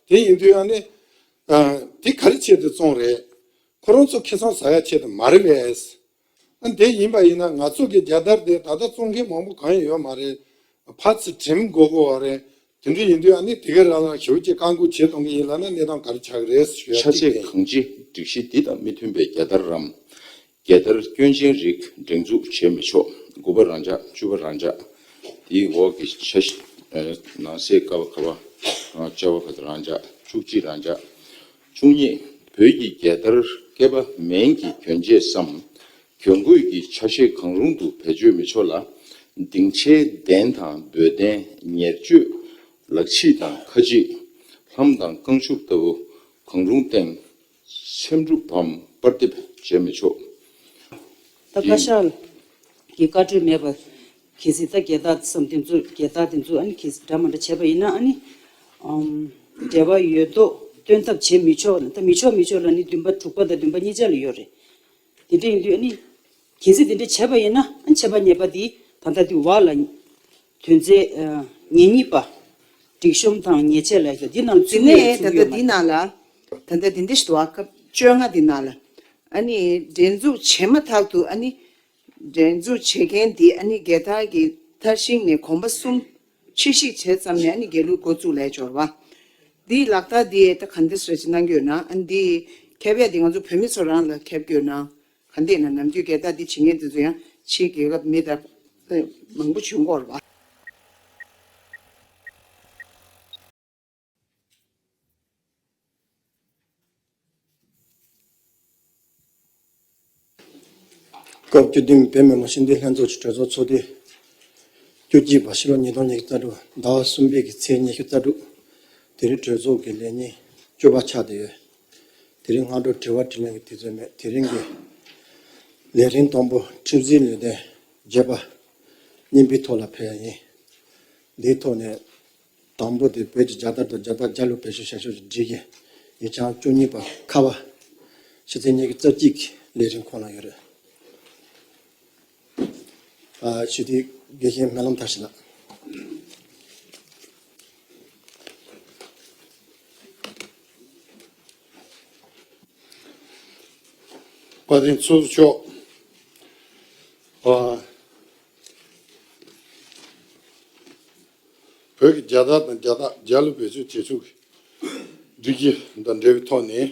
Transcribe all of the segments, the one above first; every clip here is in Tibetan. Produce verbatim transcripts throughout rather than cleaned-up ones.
དེ་ཡིན་དུས་ཨ་ནི་ཨ་དེ་ག་རེ་ཆེད་དུ་བཙོང་རེད། ཁོ་རང་ཚོ་ཁེ་བཟང་ཟ་ཡ་ཆེད་དུ་མ་རེད་པས། ཨ་དེ་ཡིན་པ་ཡིན་ན་ང་ཚོ་གི་རྒྱལ་དར་དེ་ད་ལྟ་བཙོང་མཁན་མང་པོ་གང་ཡང་ཡོད་མ་རེད། ཕར་ཚུར་བྲིམ་དགོས་དགོས་པ་རེད། དེ་འདྲ་ཡིན་དུས་ཨ་ནི་དེ་ག་རང་ལ་ཞེ་པོ་ཅིག་བཀག་འགོག་བྱེད་གཏོང་གི་ཡིན་ལབ་ན་གནས་སྟངས་ག་རེ་ཆགས་ཀྱི་རེད་ཞུ་ཡ་ཆ་གཅིག་ཤས་དེ་གང་ཅི་སྒྲིག་གཞི་འདི་དང་མི་མཐུན་པའི་རྒྱལ་དར་རམ། རྒྱལ་དར་སྐྱོན་ཅན་རིགས་སྒྲེང་འཛུགས་བྱེད་མི་ཆོག་དགུ་པ་རང་འཇགས། བཅུ་པ་རང་འཇགས། དེའི་འོག་གི་ཆ་ཤས། ནང་གསེས་ཀ་བ་ཁ་བ། ཅ་བ་ག་ད་རང་འཇགས། བཅུ་གཅིག་རང་འཇགས། བཅུ་གཉིས། བོད་ཀྱི་རྒྱལ་དར་སྐེད་པ་མན་གྱི་གྱོན་ཆས་སམ། གྱོན་གོས་ཀྱི་ཆ་ཤས་གང་རུང་དུ་བེད་སྤྱོད་མི་ཆོག་ལ། སྡིངས་ཆའི་གདན་དང་འབོལ་གདན། ཉེར་སྤྱོད། ལག་ཕྱིས་དང་ཁ་ཕྱིས། ལྷམ་དང་རྐང་ཤུབས་ལྟ་བུ་གང་རུང་སྟེང་། སེམས་འགྲུབ་བམ་པར་འདེབས་བྱེད་མི་ཆོག་ད་བཀའ་ཤག་གི་བཀའ་འཁྲོལ་མེད་པར་གལ་སྲིད་ད་རྒྱལ་དར་སམ་དེ་ཚོ་རྒྱལ་དར་དེ་ཚོ་ཨ་ནི་གལ་སྲིད་འདྲ་མི་འདྲ་བྱས་པ་ཡིན་ན་ཨ་ནི་ཨམ་འབྲེལ་བ་ཡོད་མདོག་སྟོན་ཐབས་བྱེད་མི་ཆོག་ལ། ད་མི་ཆོག་མི་ཆོག་ལ་ནི་བདུན་པ་དྲུག་པ་དང་བདུན་པ་གཉིས་ཆ་ལ་ཡོད་རེད། དེ་འདྲ་ཡིན་དུས་ཨ་ནི་གལ་སྲིད་དེ་འདྲ་བྱས་པ་ཡིན་ན་ཨ་ནི་ཆད་པ་ཉེས་པ་དེ་ད་ལྟ་དེ་བར་ལ་དོན་ཚན་ཉེར་གཉིས་པ་སྒྲིག་གཤོམ་དང་ཉེས་ཆད་ལ་ཡོད་དེ་ནང་དེ་ཚུད་ཡོད་ནས་ད་ཚུད་ལྟ་ཡོད་མ་འདི་རེད། ནང་ལ་ད་ལྟ་འདི་འདྲ་ཞིག་འདུག་བ། སྐབས་བཅོ་ལྔ་འདི་ནང་ལ་ཨ་ནི་སྒྲེང་འཛུགས་བྱེད་མ་ཐག་ཏུ་ཨ་ནི་སྒྲེང་འཛུགས་བྱེད་མཁན་འདི་ཨ་ནི་རྒྱལ་དར་གྱི་མཐར་ཕྱིན་ནས་གོམ་པ་གསུམ་ཕྱིར་བཤིག་བྱས་ཙམ་ནས་ཨ་ནི་རྒྱལ་གླུ་འགོ་བཙུགས་ལས་འབྱོར་བ། འདིའི་ལག་རྟགས་འདི་ད་ག་འདྲ་སེ་ཅིག་གནང་གི་ཡོད་ན། ཨ་ནི་འདི་ཁྱབ་ཡ་འདི་ང་ཚོ་བོད་མི་ཚོ་རང་ལ་ཁྱབ་ཀྱི་ཡོད་ན། ག་འདྲ་ཡིན་ན་ནམ་རྒྱུན་རྒྱལ་དར་འདི་བྱེད་མཁན་འདི་ཚོ་ཡང་ཕྱིའི་རྒྱལ་ཁབ་མི་དང་མང་པོ་བྱུང་གི་ཡོད་རེད་བ། སྐབས་བཅུ་བདུན་བོད་མི་མང་སྤྱི་འཐུས་ལྷན་ཚོགས་ཀྱི་གྲོས་ཚོགས་ཚོགས་དུས་བཅུ་གཅིག་པ་ཕྱི་ལོ་ཉིས་སྟོང་ཉི་ཤུ་རྩ་དྲུག་ཟླ་བ་གསུམ་པའི་གི་ཚེས་ཉི་ཤུ་རྩ་དྲུག་དེ་རིང་གྲོས་ཚོགས་ཀྱི་ལས་ཉིན་བཅུ་པ་ཆགས་བསྡད་ཡོད། དེ་རིང་སྔ་དྲོ་དྲི་བ་དྲིས་ལན་གྱི་དུས་ཚོད་མེད། དེ་རིང་གི་ལས་རིམ་དང་པོ་ཁྲིམས་འཛིན་ལས་དོན་བརྗེ་པ་གཉིས་པའི་ཐོག་ལ་ཕེབས་ཡ་ཡིན། འདིའི་ཐོག་ནས་དང་པོ་དེ་བོད་ཀྱི་རྒྱལ་དར་དང་རྒྱལ་དར་རྒྱལ་གླུ་བེད་སྤྱོད་བྱ་ཕྱོགས་ཀྱི་སྒྲིག་གཞི་ཡིག་ཆ་བཅུ་གཉིས་པ་ཁ་པ་ཕྱི་ཚེས་ཉི་ཤུ་རྩ་གཅིག་གི་ལས་རིམ་ཁོངས་ལ་ཡོད་རེད། ཨ་ཞུ་དེ་དགེ་བཤེས་སྨོན་ལམ་མཐར་ཕྱིན་ལགས། དཔལ་ལྡན་ཚོགས་གཙོ་མཆོག་ཨ། བོད་ཀྱི་རྒྱལ་དར་དང་རྒྱལ་རྟགས་རྒྱལ་གླུ་བེད་སྤྱོད་བྱེད་ཕྱོགས་ཀྱི་སྒྲིག་གཞི་དང་འབྲེལ་བའི་ཐོག་ནས།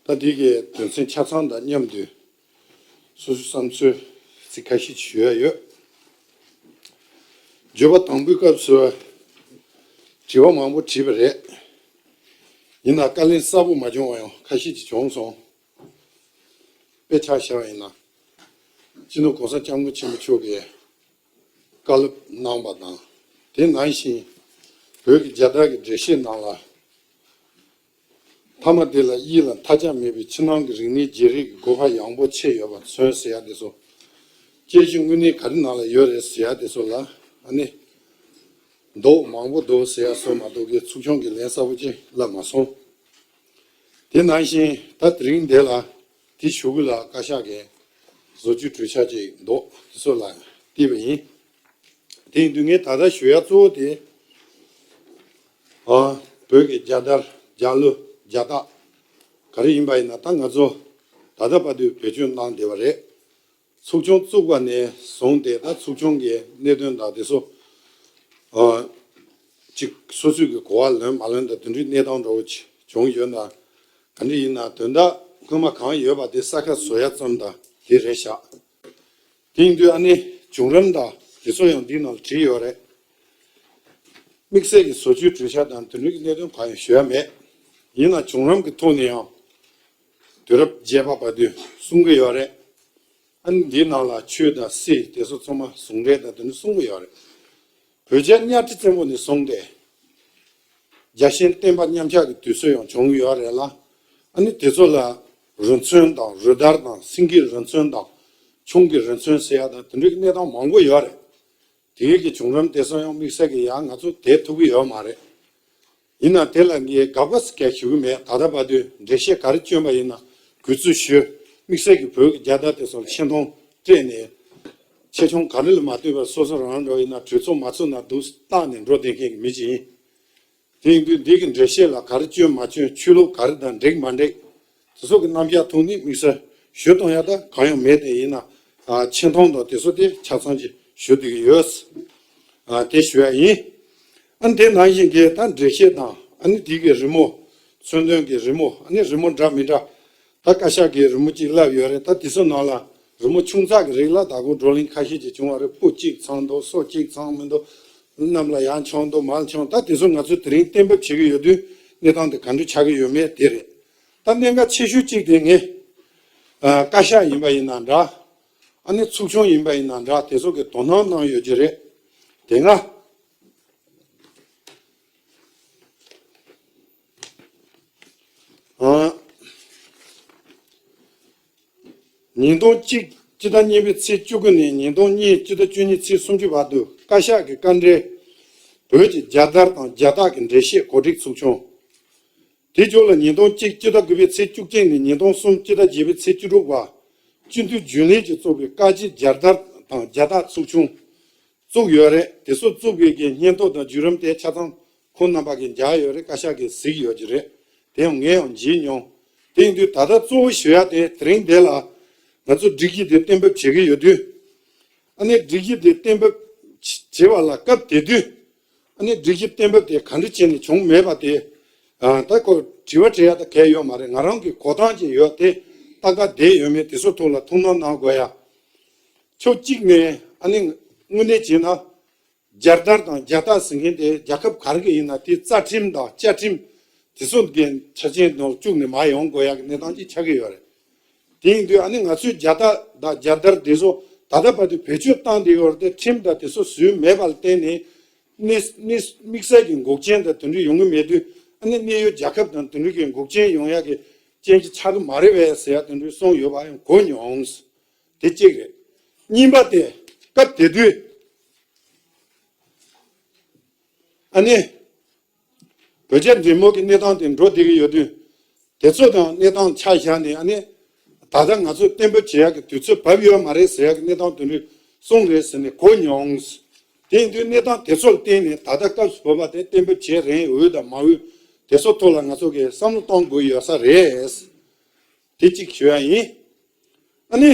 ད་འདི་གའི་དོན་ཚན་ཆ་ཚང་དང་མཉམ་དུ་སོ་སོའི་བསམ་ཚུལ་ཚིག་ཁ་ཤས་ཤིག་ཞུ་ཡ་ཡོད། བརྗོད་པ་དང་པོའི་སྐབས་སུ་དྲི་བ་མང་པོ་དྲིས་པ་རེད། ཡིན་ན་བཀའ་ལན་གསལ་པོ་མ་བྱུང་བ་ཡང་ཁ་ཤས་ཅིག་བྱུང་སོང་། དཔེ་ཆ་བཞག་པ་ཡིན་ན། སྤྱི་ནོར་༸གོང་ས་༸སྐྱབས་མགོན་ཆེན་པོ་མཆོག་གིས་བཀའ་སློབ་གནང་བ་དང་། དེ་ནང་བཞིན་བོད་ཀྱི་རྒྱལ་དར་གྱི་འགྲེལ་བཤད་ནང་ལ། མཐའ་མ་དེ་ལ་གཡས་ལ་མཐའ་རྒྱ་མེད་པའི་ཕྱི་ནང་གི་རིག་གནས་བརྗེ་རེས་ཀྱི་སྒོ་འཕར་ཡངས་པོ་ཕྱེ་ཡོད་པ་མཚོན་ཟེར་ཡ་དེ་ཚོ། དཔྱད་གཞི་དངོས་གནས་ག་རེ་ནང་ལ་ཡོད་རེད་ཟེར་ཡ་དེ་ཚོ་ལ་ཨ་ནི། འདུག་མང་པོ་འདུག་ཟེར་ཡ་བཟོ་མ་གཏོགས་ཀྱི་ཚོགས་ཆུང་གི་ལན་གསལ་པོ་ཅིག་ལབ་མ་སོང་། དེ་ནང་བཞིན་ད་དེ་རིང་འདི་ལ་དེ་ཞུ་གི་ལ་བཀའ་ཤག་གི་བཟོ་བཅོས་གྲོས་འཆར་ཅིག་འདུག་དེ་ཚོ་ལ་བལྟས་པ་ཡིན། དེ་ཡིན་དུས་ངས་ད་ལྟ་ཞུ་ཡ་གཙོ་བོ་དེ། ཨ། བོད་ཀྱི་རྒྱལ་དར་རྒྱལ་གླུ་རྒྱལ་རྟགས་ག་རེ་ཡིན་པ་ཡིན་ན་ད་ང་ཚོ་ད་ལྟ་བར་དུ་བེད་སྤྱོད་གནང་བསྡད་པ་རེད། ཚོགས་ཆུང་བཙུགས་པ་ནས་བཟུང་སྟེ་ད་ཚོགས་ཆུང་གི་གནད་དོན་དང་དེ་ཚོ། ཨ། ཅིག་སོ་སོས་ཀྱི་གོ་བ་ལོན་མ་ལོན་དང་དེ་འདྲའི་གནས་སྟངས་འདྲ་བོ་ཅིག་བྱུང་ཡོད་ན། ག་འདྲ་ཡིན་ན་དོན་དག་སྔོན་མ་གང་ཡོད་པ་དེ་ས་ཁ་བཟོ་ཡ་ཙམ་དང་དེ་རེད་ཤག་དེ་ཡིན་དུས་ཨ་ནི་བྱུང་རིམ་དང་དེ་ཚོ་ཡང་འདི་ནང་ལ་བྲིས་ཡོད་རེད། དམིགས་བསལ་གྱི་བཟོ་བཅོས་གྲོས་འཆར་དང་དེ་འདྲའི་གནད་དོན་གང་ཡང་ཞུ་ཡ་མེད། ཡིན་ན་བྱུང་རིམ་གྱི་ཐོག་ནས་ཡང་དུས་རབས་བརྒྱད་པ་བར་དུ་གསུང་གི་ཡོད་རེད། ཨ་ནི་འདིའི་ནང་ལ་ཆོས་དང་སྲིད་དེ་ཚོ་ཚང་མ་ཟུང་འབྲེལ་དང་དེ་འདྲ་གསུང་གི་ཡོད་རེད། བོད་རྒྱ་གཉའ་ཁྲི་བཙན་པོ་ནས་བཟུང་སྟེ། རྒྱལ་གཤེན་བསྟན་པ་མཉམ་གཞག་གི་དུས་ཚོད་ཡང་བྱུང་ཡོད་རེད་ལ། ཨ་ནི་དེ་ཚོ་ལ་རུ་མཚོན་དང་རུ་དར་དང་སེང་གེའི་རུ་མཚོན་དང་ཁྱུང་གི་རུ་མཚོན་ཟེར་ཡ་དང་དེ་འདྲའི་གནས་སྟངས་མང་པོ་ཡོད་རེད། དེ་གའི་གི་བྱུང་རིམ་དེ་ཚོ་ཡང་དམིགས་བསལ་གྱི་ཡང་ང་ཚོ་དེ་ཐུབ་ཀྱི་ཡོད་མ་རེད། ཡིན་ན་དེ་ལ་ངས་དགག་པ་ཟེར་མཁན་ཞུ་གི་མེད། ད་ལྟ་བར་དུ་འགྲེལ་བཤད་ག་རེ་བསྐྱོན་པ་ཡིན་ན་གུས་བརྩི་ཞུ། དམིགས་བསལ་གྱི་བོད་ཀྱི་རྒྱལ་དར་དེ་ཚོ་ལ་ཆེ་མཐོང་སྤྲད་ནས། ཆེ་ཆུང་ག་རེ་ལ་མ་ལྟོས་པར་སོ་སོ་རང་འགྲོ་ཡིན་ན་གྲོས་ཚོགས་མ་ཚོགས་ན་འདུག་བཏང་ནས་འགྲོ་བསྡད་མཁན་གྱི་མི་ཅིག་ཡིན། དེ་ཡིན་དུས་འདི་གི་འགྲེལ་བཤད་ལ་ག་རེ་སྐྱོན་མ་སྐྱོན། ཆོས་ལུགས་ག་རེ་དང་འགྲིག་མ་འགྲིག། དེ་ཚོ་གི་རྣམ་གཞག་ཐོག་ནས་དམིགས་བསལ་ཞུ་སྟངས་ཡག་ད་གང་ཡང་མེད། དེ་ཡིན་ན་ཨ་ཆེ་མཐོང་དང་དེ་ཚོ་དེ་ཆ་ཚང་ཅིག་ཞུ་བསྡད་ཀྱི་ཡོད། ཨ་དེ་ཞུ་ཡ་ཡིན། ཨ་ནི་དེ་ནང་བཞིན་གྱི་ད་འགྲེལ་བཤད་དང་ཨ་ནི་དེ་གི་རི་མོ། མཚོན་དོན་གྱི་རི་མོ། ཨ་ནི་རི་མོ་འདྲ་མི་འདྲ། ད་བཀའ་ཤག་གིས་རི་མོ་གཅིག་བསླབས་ཡོད་རེད། ད་དེ་ཚོ་ནང་ལ་རི་མོ་ཆུང་ཙག་གི་རིགས་ལ་ད་གོ་བགྲོ་གླེང་ཁ་ཤས་ཅིག་བྱུང་བ་རེད། སྤུ་གཅིག་ཚང་འདུག་སོ་གཅིག་ཚང་མི་འདུག་གནམ་ལ་ཡར་མཆོང་འདུག་མར་མཆོང་། ད་དེ་ཚོ་ང་ཚོས་དེ་རིང་གཏན་འབེབས་བྱེད་ཀྱི་ཡོད་དུས་གནས་སྟངས་དེ་ག་འདྲ་ཆགས་ཀྱི་ཡོད་མེད་དེ་རེད། ད་གནད་འགག་ཆེ་ཤོས་གཅིག་དེ་ངས་ཨ་བཀའ་ཤག་ཡིན་པ་ཡིན་ན་འདྲ། ཨ་ནི་ཚོགས་ཆུང་ཡིན་པ་ཡིན་ན་འདྲ། དེ་ཚོ་གི་དོ་སྣང་གནང་ཡོད་ཀྱི་རེད། དེ་སྔ་ཨ། ཉིས་སྟོང་གཅིག་སྤྱི་ཟླ་གཉིས་པའི་ཚེས་བཅུ་དགུ་ནས་ཉིས་སྟོང་གཉིས་སྤྱི་ཟླ་བཅུ་གཉིས་ཚེས་སུམ་ཅུ་བར་དུ་བཀའ་ཤག་གི་བཀའ་འབྲེལ། བོད་ཀྱི་རྒྱལ་དར་དང་རྒྱལ་རྟགས་ཀྱི་འགྲེལ་བཤད་གོ་སྒྲིག་ཚོགས་ཆུང་། དེ་ཕྱོགས་ལ་ཉིས་སྟོང་གཅིག་སྤྱི་ཟླ་དགུ་པའི་ཚེས་བཅུ་གཅིག་ནས་ཉིས་སྟོང་གསུམ་སྤྱི་ཟླ་བརྒྱད་པའི་ཚེས་བཅུ་དྲུག་བར་སྤྱི་འཐུས་རྒྱུན་ལས་ཀྱིས་གཙོས་པའི་བཀའ་སྤྱིའི་རྒྱལ་དར་དང་རྒྱལ་རྟགས་ཚོགས་ཆུང་བཙུགས་ཡོད་རེད། དེ་ཚོ་བཙུགས་པའི་གི་སྙན་ཐོ་དང་བརྒྱུད་རིམ་དེ་ཆ་ཚང་ཁོང་རྣམ་པ་གིས་མཇལ་ཡོད་རེད། བཀའ་ཤག་གིས་གཟིགས་ཡོད་ཀྱི་རེད། དེ་ཡང་ངས་ཡང་མཇལ་མྱོང་། དེ་ཡིན་དུས་ད་ལྟ་གཙོ་བོ་ཞུ་ཡ་དེ་དེ་རིང་འདི་ལ་ང་ཚོ་སྒྲིག་གཞི་དེ་གཏན་འབེབས་བྱེད་ཀྱི་ཡོད་དུས། ཨ་ནི་སྒྲིག་གཞི་དེ་གཏན་འབེབས་བྱེད་པ་ལ་སྐབས་དེ་དུས། ཨ་ནི་སྒྲིག་གཞི་གཏན་འབེབས་དེ་ག་འདྲ་བྱས་ནས་བྱུང་མེད་པ་དེ། ཨ་ད་ཁོ་དྲི་བ་དྲི་ཡ་ད་གལ་ཡོད་མ་རེད། ང་རང་གི་གོ་སྟངས་ཅིག་ཡོད་དེ། ཏག་ཏག་བསྡད་ཡོད་མེད་དེ་ཚོ་ཐོག་ལ་ཐུགས་སྣང་གནང་དགོས་ཡ། ཕྱོགས་གཅིག་ནས་ཨ་ནི་དངོས་གནས་བྱས་ན། རྒྱལ་དར་དང་རྒྱལ་རྟགས་ཟེར་མཁན་དེ་རྒྱལ་ཁབ་ག་རེ་གི་ཡིན་ན་དེའི་རྩ་ཁྲིམས་དང་བཅའ་ཁྲིམས་དེ་ཚོ་གི་ཆ་རྐྱེན་ནང་བཅུག་ནས་མར་ཡོང་དགོས་ཡག་གི་གནས་སྟངས་ཅིག་ཆགས་ཀྱི་ཡོད་རེད། དེ་ཡིན་དུས་ཨ་ནི་ང་ཚོའི་རྒྱལ་རྟགས་དང་རྒྱལ་དར་དེ་ཚོ་ད་ལྟ་བར་དུ་བེད་སྤྱོད་བཏང་བསྡད་ཡོད་རེད་དེ། ཁྲིམས་དང་དེ་ཚོ་བཟོས་མེད་པ་ལ་བརྟེན་ནས་གནས་གནས་དམིགས་བསལ་གྱི་འགོག་རྐྱེན་དང་དེ་འདྲ་ཡོང་གི་མེད་དུས། ཨ་ནི་གནས་ཡུལ་རྒྱལ་ཁབ་དང་དེ་འདྲ་གི་འགོག་རྐྱེན་ཡོང་ཡག་གི་རྐྱེན་གྱིས་ཆགས་ཀྱི་མ་རེད་པས་ཟེར་ཡག་དེ་འདྲ་གསུངས་ཡོད་པ་ཡང་གོ་མྱོང་། དེ་གཅིག་རེད། གཉིས་པ་དེ་སྐབས་དེ་དུས་ཨ་ནི་བོད་རྒྱ་འབྲེལ་མོལ་གྱི་གནས་སྟངས་དེ་འགྲོ་བསྡད་ཀྱི་ཡོད་དུས། དེ་ཚོ་དང་གནས་སྟངས་ཆ་བཞག་ནས་ཨ་ནི་ད་ལྟ་ང་ཚོས་གཏན་འབེབས་བྱེད་ཡག་གི་དུས་ཚོད་བབས་ཡོད་མ་རེད་ཟེར་ཡག་གི་གནས་སྟངས་དེ་འདྲ་གསུངས་རེད་ཟེར་ནས་གོ་མྱོང་། དེ་ཡིན་དུས་གནས་སྟངས་དེ་ཚོ་ལ་བརྟེན་ནས་ད་ལྟ་སྐབས་སུ་བབས་པ་དེ་གཏན་འབེབས་བྱེད་རན་འོས་དང་མ་འོས་དེ་ཚོ་ཐོག་ལ་ང་ཚོ་གིས་བསམ་བློ་གཏོང་དགོས་ཡོད་ས་རེད། དེ་གཅིག་ཞུ་ཡ་ཡིན། ཨ་ནི།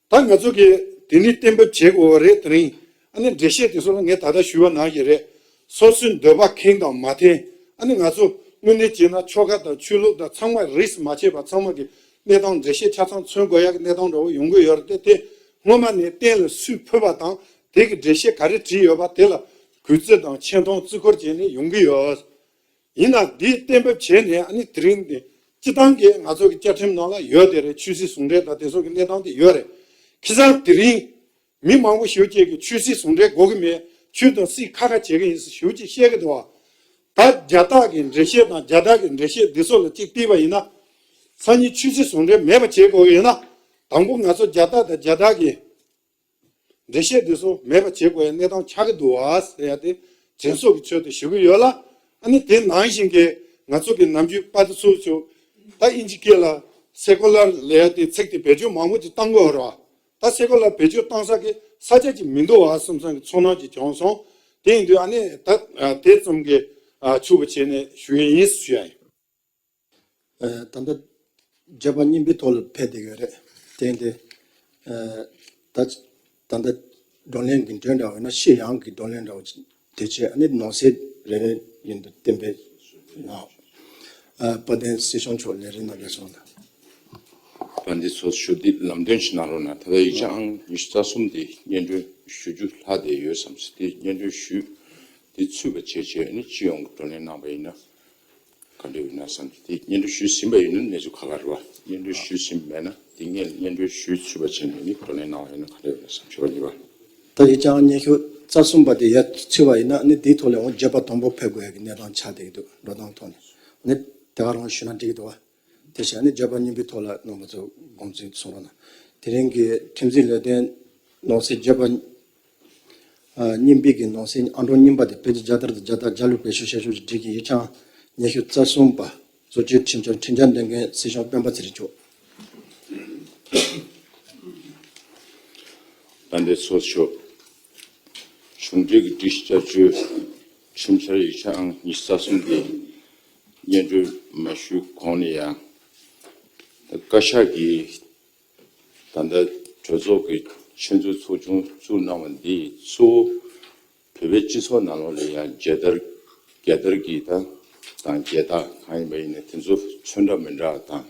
ད་ང་ཚོ་གིས་དེ་ནི་གཏན་འབེབས་བྱེད་དགོས་པ་རེད། དེ་རིང་ཨ་ནི་འགྲེལ་བཤད་དེ་ཚོ་ལ་ངས་ད་ལྟ་ཞུས་པ་ནང་བཞིན་རེད། སོ་སོའི་འདོད་པ་ཁེངས་དང་མ་ཐེངས། ཨ་ནི་ང་ཚོ་དངོས་གནས་བྱས་ན་ཆོལ་ཁ་དང་ཆོས་ལུགས་དང་ཚང་མ་རིས་མ་ཆད་པ་ཚང་མ་གི་གནས་སྟངས་འགྲེལ་བཤད་ཆ་ཚང་མཚོན་དགོས་ཡག་གི་གནས་སྟངས་འདྲ་བོ་ཡོང་གི་ཡོད་རེད་དེ། དེ་སྔོན་མ་ནས་གཏན་ལ་སུས་ཕུལ་བ་དང་དེ་གི་འགྲེལ་བཤད་ག་རེ་བྲིས་ཡོད་པ་དེ་ལ་གུས་བརྩི་དང་ཆེ་མཐོང་བརྩི་བཀུར་བྱས་ནས་ཡོང་གི་ཡོད། ཡིན་ན་འདི་གཏན་འབེབས་བྱས་ནས་ཨ་ནི་དེ་རིང་འདི་སྤྱི་བཏང་གི་ང་ཚོ་གི་བཅའ་ཁྲིམས་ནང་ལ་ཡོད་དེ་རེད། ཆོས་སྲིད་ཟུང་འབྲེལ་དང་དེ་ཚོ་གི་གནས་སྟངས་དེ་ཡོད་རེད། ཁ་སང་དེ་རིང་མི་མང་པོ་ཞེ་པོ་ཅིག་གིས་ཆོས་སྲིད་ཟུང་འབྲེལ་དགོས་ཀྱི་མེད། ཆོས་དང་སྲིད་ཁ་ཁ་བྱེད་ཀྱི་ཡིན་ཟེར་ཞེ་པོ་ཅིག་བཤད་ཀྱི་འདུག་བ། ད་རྒྱལ་རྟགས་ཀྱི་འགྲེལ་བཤད་དང་རྒྱལ་དར་གྱི་འགྲེལ་བཤད་འདི་ཚོ་ལ་གཅིག་བལྟས་པ་ཡིན་ན། སང་ཉིན་ཆོས་སྲིད་ཟུང་འབྲེལ་མེད་པ་བྱེད་དགོས་ཀྱི་ཡིན་ན། དང་པོ་ང་ཚོ་རྒྱལ་རྟགས་དང་རྒྱལ་དར་གྱི་འགྲེལ་བཤད་དེ་ཚོ་མེད་པ་བྱེད་དགོས་ཡ་གནས་སྟངས་ཆགས་ཀྱི་འདུག་བ་ཟེར་ཡ་དེ་དྲན་གསོ་གི་ཚུལ་དུ་ཞུ་གི་ཡོད་ལ། ཨ་ནི་དེ་ནང་བཞིན་གྱི་ང་ཚོ་གི་ནམ་རྒྱུན་པ་དེ་ཚོ་ཚོ་ད་ཨིན་ཇི་སྐད་ལ་སེ་ཀོ་ལར་ལབ་ཡ་དེ་ཚིག་དེ་བེད་སྤྱོད་མང་པོ་ཅིག་བཏང་གི་ཡོད་རེད་བ། ད་སེ་ཀོ་ལར་བེད་སྤྱོད་བཏང་ས་གི་ས་ཆ་ཅིག་མི་འདུག་བ་བསམ་བསམ་གྱི་ཚོར་སྣང་ཅིག་བྱུང་སོང་། དེ་ཡིན་དུས་ཨ་ནི་ད་དེ་ཙམ་གྱི་ཕྱུག་པོ་བྱས་ནས་ཞུ་ཡས་ཡིན་ཞུ་ཡ་ཡིན། ད་ལྟ་བརྗོད་པ་སྙིང་པོའི་ཐོག་ལ་ཕེབས་བསྡད་ཡོད་རེད། དེ་ཡིན་དུས་ད་ད་ལྟ་བགྲོ་གླེང་གི་འགྲོས་འདྲ་བོ་ཡིན་ན་ཕྱི་ཡང་གི་བགྲོ་གླེང་འདྲ་བོ་ཅིག་དེ་བྱས། ཨ་ནི་ནང་གསེས་རེ་རེ་བཞིན་དུ་གཏན་འབེབས་གནང་། དཔལ་ལྡན་སྲིད་སྐྱོང་མཆོག་ལས་རིམ་གནང་བའི་སོང་ལ། དཔལ་ལྡན་ཚོགས་ཞུ་འདི་ལམ་སྟོན་ཞིག་གནང་རོགས་གནང་། ད་ལྟ་ཡིག་ཆ་ཨང་ཉི་ཤུ་རྩ་གསུམ་འདི་སྙན་སྒྲོན་ཞུ་རྒྱུ་ལྷག་བསྡད་ཡོད་བསམ་སོང་། དེ་སྙན་སྒྲོན་ཞུས་དེ་ཚུད་པ་བྱས་བྱས་ནི་སྤྱི་ཡོངས་ཀྱི་བགྲོ་གླེང་གནང་བ་ཡིན་ན། ག་འདྲ་ཡོད་ན་བསམ་གྱི། དེ་སྙན་སྒྲོན་ཞུས་ཟིན་པ་ཡིན་ན་གནས་ཚུལ་ཁག་ཁག་རེད་བ། སྙན་སྒྲོན་ཞུས་ཟིན་མེད་ན་དེ་སྔོན་སྙན་སྒྲོན་ཞུས་ཚུད་པ་བྱས་ནས་ནི་བགྲོ་གླེང་གནང་བ་ཡིན་ན་ག་འདྲ་ཡོད་ན་བསམ། ཞུ་བ་ཡིན་པ། ད་ཡིག་ཆ་ཉི་ཤུ་རྩ་གསུམ་པ་དེ་ཡར་ཚུད་པ་ཡིན་ན་ནི་དེའི་ཐོག་ལ་འོང་བརྗོད་པ་དང་པོ་ཕེབས་དགོས་ཡ་གི་གནས་སྟངས་ཆགས་བསྡད་ཀྱི་འདུག་འགྲོ་སྟངས་ཐོག་ནས་ནི་དེ་ག་རང་ཞུས་ན་འགྲིག་གི་འདུག་བ། དེ་བྱས་ནི་བརྗོད་པ་སྙིང་པོའི་ཐོག་ལ་རྣམ་པ་ཚོ་དགོངས་ཚུལ་གསུང་རོགས་གནང་། དེ་རིང་གི་ཁྲིམས་འཛིན་ལས་དོན་ནང་གསེས་བརྗོད་པ་ཨ་རྙིང་པའི་གི་ནང་གསེས་ཨང་གྲངས་གཉིས་པ་དེ་བོད་ཀྱི་རྒྱལ་དར་དང་རྒྱལ་རྟགས་རྒྱལ་གླུ་བེད་སྤྱོད་བྱ་ཕྱོགས་ཀྱི་སྒྲིག་གཞི་ཡིག་ཆ་ཉི་ཤུ་རྩ་གསུམ་པ་བཟོ་བཅོས་ཁྲིམས་འཆར་ཁྲིམས་འཆར་འདོན་མཁན་སྲིད་སྐྱོང་སྤེན་པ་ཚེ་རིང་མཆོག་དཔལ་ལྡན་ཚོགས་གཙོ་མཆོག་གཞུང་འབྲེལ་གྱི་སྒྲིག་གཞི་བསྐྱར་བཅོས་ ཁྲིམས་འཆར་ཡིག་ཆ་ཨང་ཉི་ཤུ་རྩ་གསུམ་དེ་སྙན་སྒྲོན་མ་ཞུས་གོང་ནས་ཡང་། བཀའ་ཤག་གིས་ད་ལྟ་གྲོས་ཚོགས་ཀྱི་ཆེད་འཛུགས་ཚོགས་ཆུང་བཙུགས་གནང་བ་འདི་གཙོ་བོ་བོད་པའི་སྤྱི་ཚོགས་ནང་ལོགས་ལ་ཡང་རྒྱལ་དར་རྒྱལ་དར་གྱི་ད་དང་རྒྱལ་རྟགས་གང་ཡིན་པ་ཡིན་ན་དེ་ཚོ་ཚོན་ཁྲ་མི་འདྲ་དང་།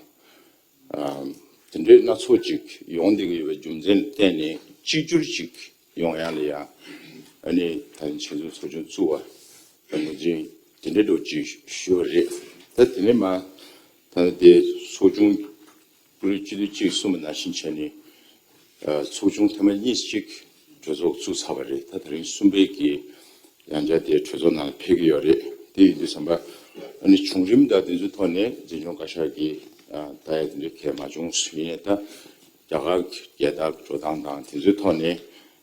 དེ་འདྲའི་སྣ་ཚོགས་ཅིག་ཡོང་བསྡད་ཀྱི་ཡོད་པའི་རྒྱུ་མཚན་ལ་བརྟེན་ནས་གཅིག་གྱུར་ཅིག་ཡོང་ཡ་ལ་ཡ། ཨ་ནི་ད་ནི་ཆེད་འཛུགས་ཚོགས་ཆུང་བཙུགས་པ་ངོས་འཛིན་དེ་འདྲའི་འགྲོ་ཅིག་ཞུས་པ་རེད། ད་དེ་ནས་མ་ད་ནི་དེ་ཚོགས་ཆུང་ཀུ་རེ་སྤྱི་འཐུས་གཅིག་གསུངས་པ་ནང་བཞིན་བྱས་ནས་ཚོགས་ཆུང་ཐེངས་མ་གཉིས་ཅིག་གྲོས་ཚོགས་བཙུགས་ཚར་བ་རེད། ད་དེ་རིང་གསུམ་པའི་གི་ཡང་བསྐྱར་དེ་གྲོས་ཚོགས་ནང་ལ་ཕེབས་ཀྱི་ཡོད་རེད། དེ་ཡིན་དུས་ཙམ་པ་ཨ་ནི་བྱུང་རིམ་དང་དེ་ཚོའི་ཐོག་ནས་འཛིན་སྐྱོང་བཀའ་ཤག་གིས་ད་ཡ་དེ་འདྲའི་གལ་མ་བྱུང་ཡིན་ནའི་ད་རྒྱ་གར་རྒྱལ་དར་འགྲོ་སྟངས་དང་དེ་ཚོའི་ཐོག་ནས་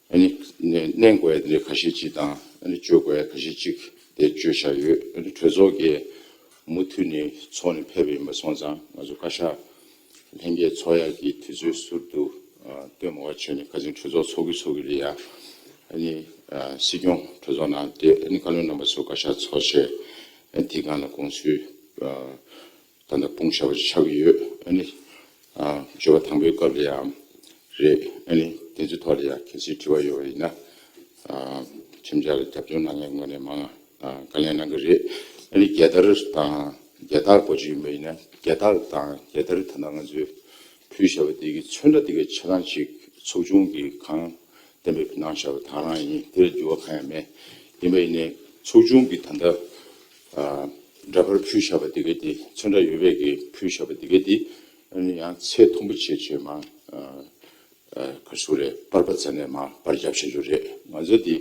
ཨ་ནི་མནན་དགོས་ཡ་དེ་འདྲའི་ཁ་ཤས་ཅིག་དང་ཨ་ནི་གཅོད་དགོས་ཡ་ཁ་ཤས་ཅིག་དེ་བཅོས་བཞག་ཡོད། ཨ་ནི་གྲོས་ཚོགས་ཀྱིས་མུ་མཐུད་ནས་ཚོགས་ནས་ཕེབས་པ་ཡིན་པ་སོང་ཙང་ང་ཚོ་བཀའ་ཤག་ལྷན་རྒྱས་ཚོགས་ཡག་གི་དུས་ཚོད་ཟུར་དུ་བཏོན་མ་བ་བྱས་ནས་ཁ་སང་གྲོས་ཚོགས་ཚོགས་ཀྱི་ཚོགས་ཀྱི་རེད་ཡ། ཨ་ནི་སྲིད་སྐྱོང་གྲོས་ཚོགས་ནང་བསྡད། ཨ་ནི་བཀའ་བློན་རྣམ་པ་ཚོ་བཀའ་ཤག་ཚོགས་བྱས། ཨ་ནི་དེའི་སྒང་ལ་དགོངས་ཚུལ་ད་ལྟ་སྤུངས་བཞག་པ་ཆགས་ཀྱི་ཡོད། ཨ་ནི་བརྗོད་པ་དང་པོའི་སྐབས་ལ་ཡང་རེད། ཨ་ནི་དེ་ཚོའི་ཐོག་ལ་ཡང་གལ་སྲིད་དྲི་བ་ཡོད་པ་ཡིན་ན་ཁྲིམས་འཆར་ལ་རྒྱབ་སྐྱོར་གནང་མཁན་ངོས་ནས་མང་བཀའ་ལན་གནང་གི་རེད། ཨ་ནི་རྒྱལ་དར་དང་རྒྱལ་དར་གོ་ཅི་ཡིན་པ་ཡིན་ན་རྒྱལ་དར་དང་རྒྱལ་དར་ད་ལྟ་ང་ཚོས་ཕུལ་བཞག་པ་དེ་གི་ཚོན་ཁྲ་དེ་གའི་ཆ་ཚང་ཅིག་ཚོགས་ཆུང་གི་གང་གཏན་འབེབས་གནང་བཞག་པ་དེ་རང་ཡིན། དེར་འགྱུར་བ་གང་ཡང་མེད། ཡིན་པ་ཡིན་ནའི་ཚོགས་ཆུང་གི་ད་ལྟ་འདྲ་པར་ཕུལ་བཞག་པ་དེ་གའི་དེ་ཚོན་ཁྲ་ཡོད་པའི་གི་ཕུལ་བཞག་པ་དེ་གའི་དེ་ཨ་ནི་ཡང་ཚད་མཐོན་པོ་བྱས་བྱས་མ་ག་ཚོད་རེད། པར་པ་ཚ་ནས་མ་པར་རྒྱབ་བྱ་རྒྱུ་རེད། ང་ཚོ་དེ་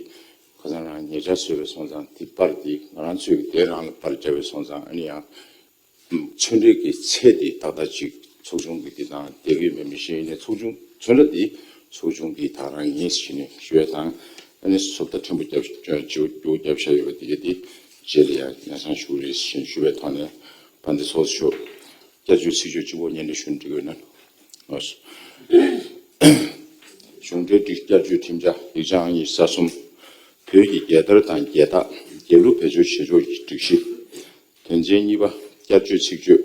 ཁ་སང་རང་ཉེ་ཆར་བཟོས་པའི་སོང་ཙང་དེ་པར་དེ་ང་རང་ཚོས་དེ་རང་ལ་པར་རྒྱབ་པའི་སོང་ཙང་ཨ་ནི་ཡང་ཚོན་ཁྲའི་གི་ཚད་དེ་ཏག་ཏག་ཅིག་ཚོགས་ཆུང་གི་དེ་དང་བསྡད་ཀྱི་མེད་མི་ཤེས་ཡིན་ནའི་ཚོགས་ཆུང་ཚོན་ཁྲ་དེ་ཚོགས་ཆུང་གི་ད་རང་ཡིན་ཞེས་ནས་ཞུ་ཡ་དང་ཨ་ནི་སོབ་ད་ཕྲན་བུ་རྒྱབ་རྒྱུ་རྒྱབ་བྱ་ཡོད་པ་དེ་ག་དེ་རྗེས་ལ་ཡང་ཡང་སང་ཞུ་རེད་ཞེས་ཞུ་བའི་ཐོག་ནས་ཕན་བདེ་ཚོགས་ཞུ། བསྐྱར་བཅོས་ཚིག་བརྗོད་གཅིག་པོ་སྙན་སྒྲོན་ཞུ་འགྲིག་ཡོད་ན། གཞུང་འབྲེལ་སྒྲིག་བསྐྱར་བཅོས་ཁྲིམས་འཆར་ཡིག་ཆ་ཨང་ཉི་ཤུ་རྩ་གསུམ། བོད་ཀྱི་རྒྱལ་དར་དང་རྒྱལ་རྟགས་རྒྱལ་གླུ་བེད་སྤྱོད་བྱེད་ཕྱོགས་ཀྱི་སྒྲིག་གཞི། དོན་ཚན་གཉིས་པ་བསྐྱར་བཅོས་ཚིག་བརྗོད།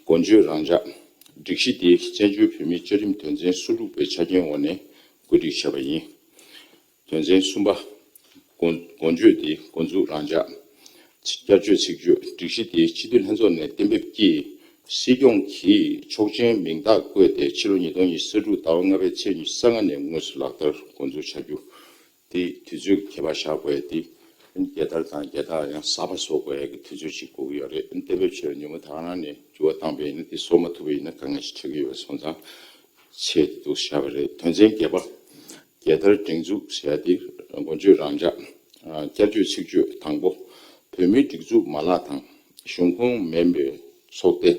མགོན་སྤྱོད་རང་འཇགས། སྒྲིག་གཞི་དེ་བཙན་བྱོལ་བོད་མིའི་བཅའ་ཁྲིམས་དོན་ཚན་སོ་དྲུག་པའི་ཆ་རྐྱེན་འོག་ནས་བཀོད་སྒྲིག་བྱས་པ་ཡིན། དོན་ཚན་གསུམ་པ། འགོ་འགོ་བརྗོད་དེ་འགོ་འཛུགས་རང་འཇགས། བསྐྱར་བཅོས་ཚིག་བརྗོད། སྒྲིག་གཞི་དེ་སྤྱི་འཐུས་ལྷན་ཚོགས་ནས་གཏན་འབེབས་ཀྱིས་སྲིད་སྐྱོང་གིས་ཆོག་མཆན་མིང་རྟགས་བཀོད་དེ་ཕྱི་ལོ་ཉིས་སྟོང་ཉི་ཤུ་རྩ་དྲུག་ཟླ་བ་ལྔ་པའི་ཚེས་ཉི་ཤུ་རྩ་ལྔ་ནས་དངོས་སུ་ལག་བསྟར་འགོ་འཛུགས་བྱ་རྒྱུ། དེ་དུས་ཚོད་ཁྱད་པར་བཞག་དགོས་ཏེ། རྒྱལ་དར་དང་རྒྱལ་རྟགས་ཡང་གསར་པ་བཟོ་དགོས་ཡ་གི་དུས་ཚོད་ཅིག་དགོས་ཀྱི་ཡོད་རེད། གཏན་འབེབས་བྱས་ཉིན་མོ་ད་ག་རང་ནས་འགྱུར་བ་བཏང་པ་ཡིན་ན་དེ་བཟོ་མ་ཐུབ་པ་ཡིན་ན་དཀའ་ངལ་ཞིག་འཕྲད་ཀྱི་ཡོད་པ་སོང་ཙང་ཚེས་དེ་འདུག་བཞག་པ་རེད། དོན་ཚན་བརྒྱད་པ། རྒྱལ་དར་སྒྲེང་འཛུགས་ཟེར་ཡ་དེ་འགོ་བརྗོད་རང་འཇགས། བསྐྱར་བཅོས་ཚིག་བརྗོད་དང་པོ། བོད་མིའི་སྒྲིག་འཛུགས་མ་ལག་དང་གཞུང་ཁོངས་མིན་པའི་ཚོགས་སྡེ།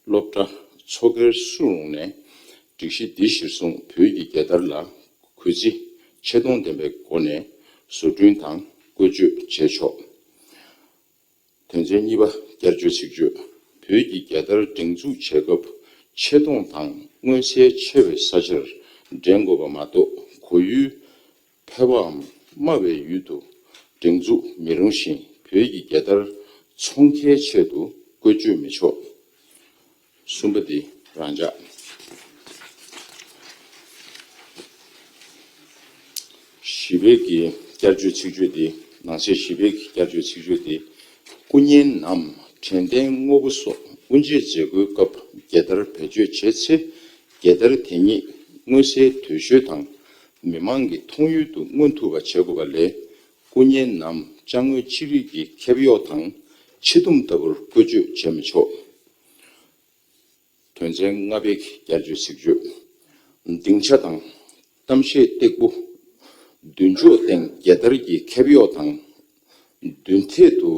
སློབ་གྲྭ། ཚོགས་སྒེར་སུ་རུང་ནས་སྒྲིག་གཞི་འདི་གཞིར་བཟུང་བོད་ཀྱི་རྒྱལ་དར་ལ་གུས་བརྩི་ཆེ་མཐོང་ལྡན་པའི་སྒོ་ནས་བཟོ་སྐྲུན་དང་བཀོལ་སྤྱོད་བྱས་ཆོག་དོན་ཚན་གཉིས་པ་བསྐྱར་བཅོས་ཚིག་བརྗོད། བོད་ཀྱི་རྒྱལ་དར་སྒྲེང་འཛུགས་བྱེད་སྐབས་ཆེ་མཐོང་དང་མངོན་གསལ་ཆེ་བའི་ས་ཆར་སྒྲེང་དགོས་པ་མ་གཏོགས་གོ་ཡུལ་ཕལ་པའམ་དམའ་བའི་ཡུལ་དུ་སྒྲེང་འཛུགས་མི་རུང་ཞིང་བོད་ཀྱི་རྒྱལ་དར་ཚོང་ཁྱེར་ཆེད་དུ་བཀོལ་སྤྱོད་མི་ཆོག་གསུམ་པ་དེ་རང་འཇགས། བཞི་པའི་གི་བསྐྱར་བཅོས་ཚིག་བརྗོད་དེ། ནང་གསེས་བཞི་པའི་གི་བསྐྱར་བཅོས་ཚིག་བརྗོད་དེ། སྐུ་བརྙན་ནམ་དྲན་རྟེན་དངོས་པོ་སོགས་དབུ་འབྱེད་མཛད་སྒོའི་སྐབས་རྒྱལ་དར་བེད་སྤྱོད་བྱས་ཚེ། རྒྱལ་དར་དེ་ཉིད་མངོན་གསལ་དོད་ཤོས་དང་མི་མང་གི་མཐོང་ཡུལ་དུ་མངོན་ཐུབ་པ་བྱེད་དགོས་པ་ལས། སྐུ་བརྙན་ནམ་ཅ་དངོས་ཅི་རིགས་ཀྱི་ཁེབས་གཡོག་དང་ཕྱེ་དུམ་ལྟ་བུར་བཀོལ་སྤྱོད་བྱེད་མི་ཆོག་དོན་ཚན་ལྔ་པའི་བསྐྱར་བཅོས་ཚིག་བརྗོད། སྡིངས་ཆ་དང་། གཏམ་བཤད་སྟེགས་བུ། མདུན་ཅོག་སྟེང་རྒྱལ་དར་གྱི་ཁེབས་གཡོག་དང་། མདུན་ཐད་དུ་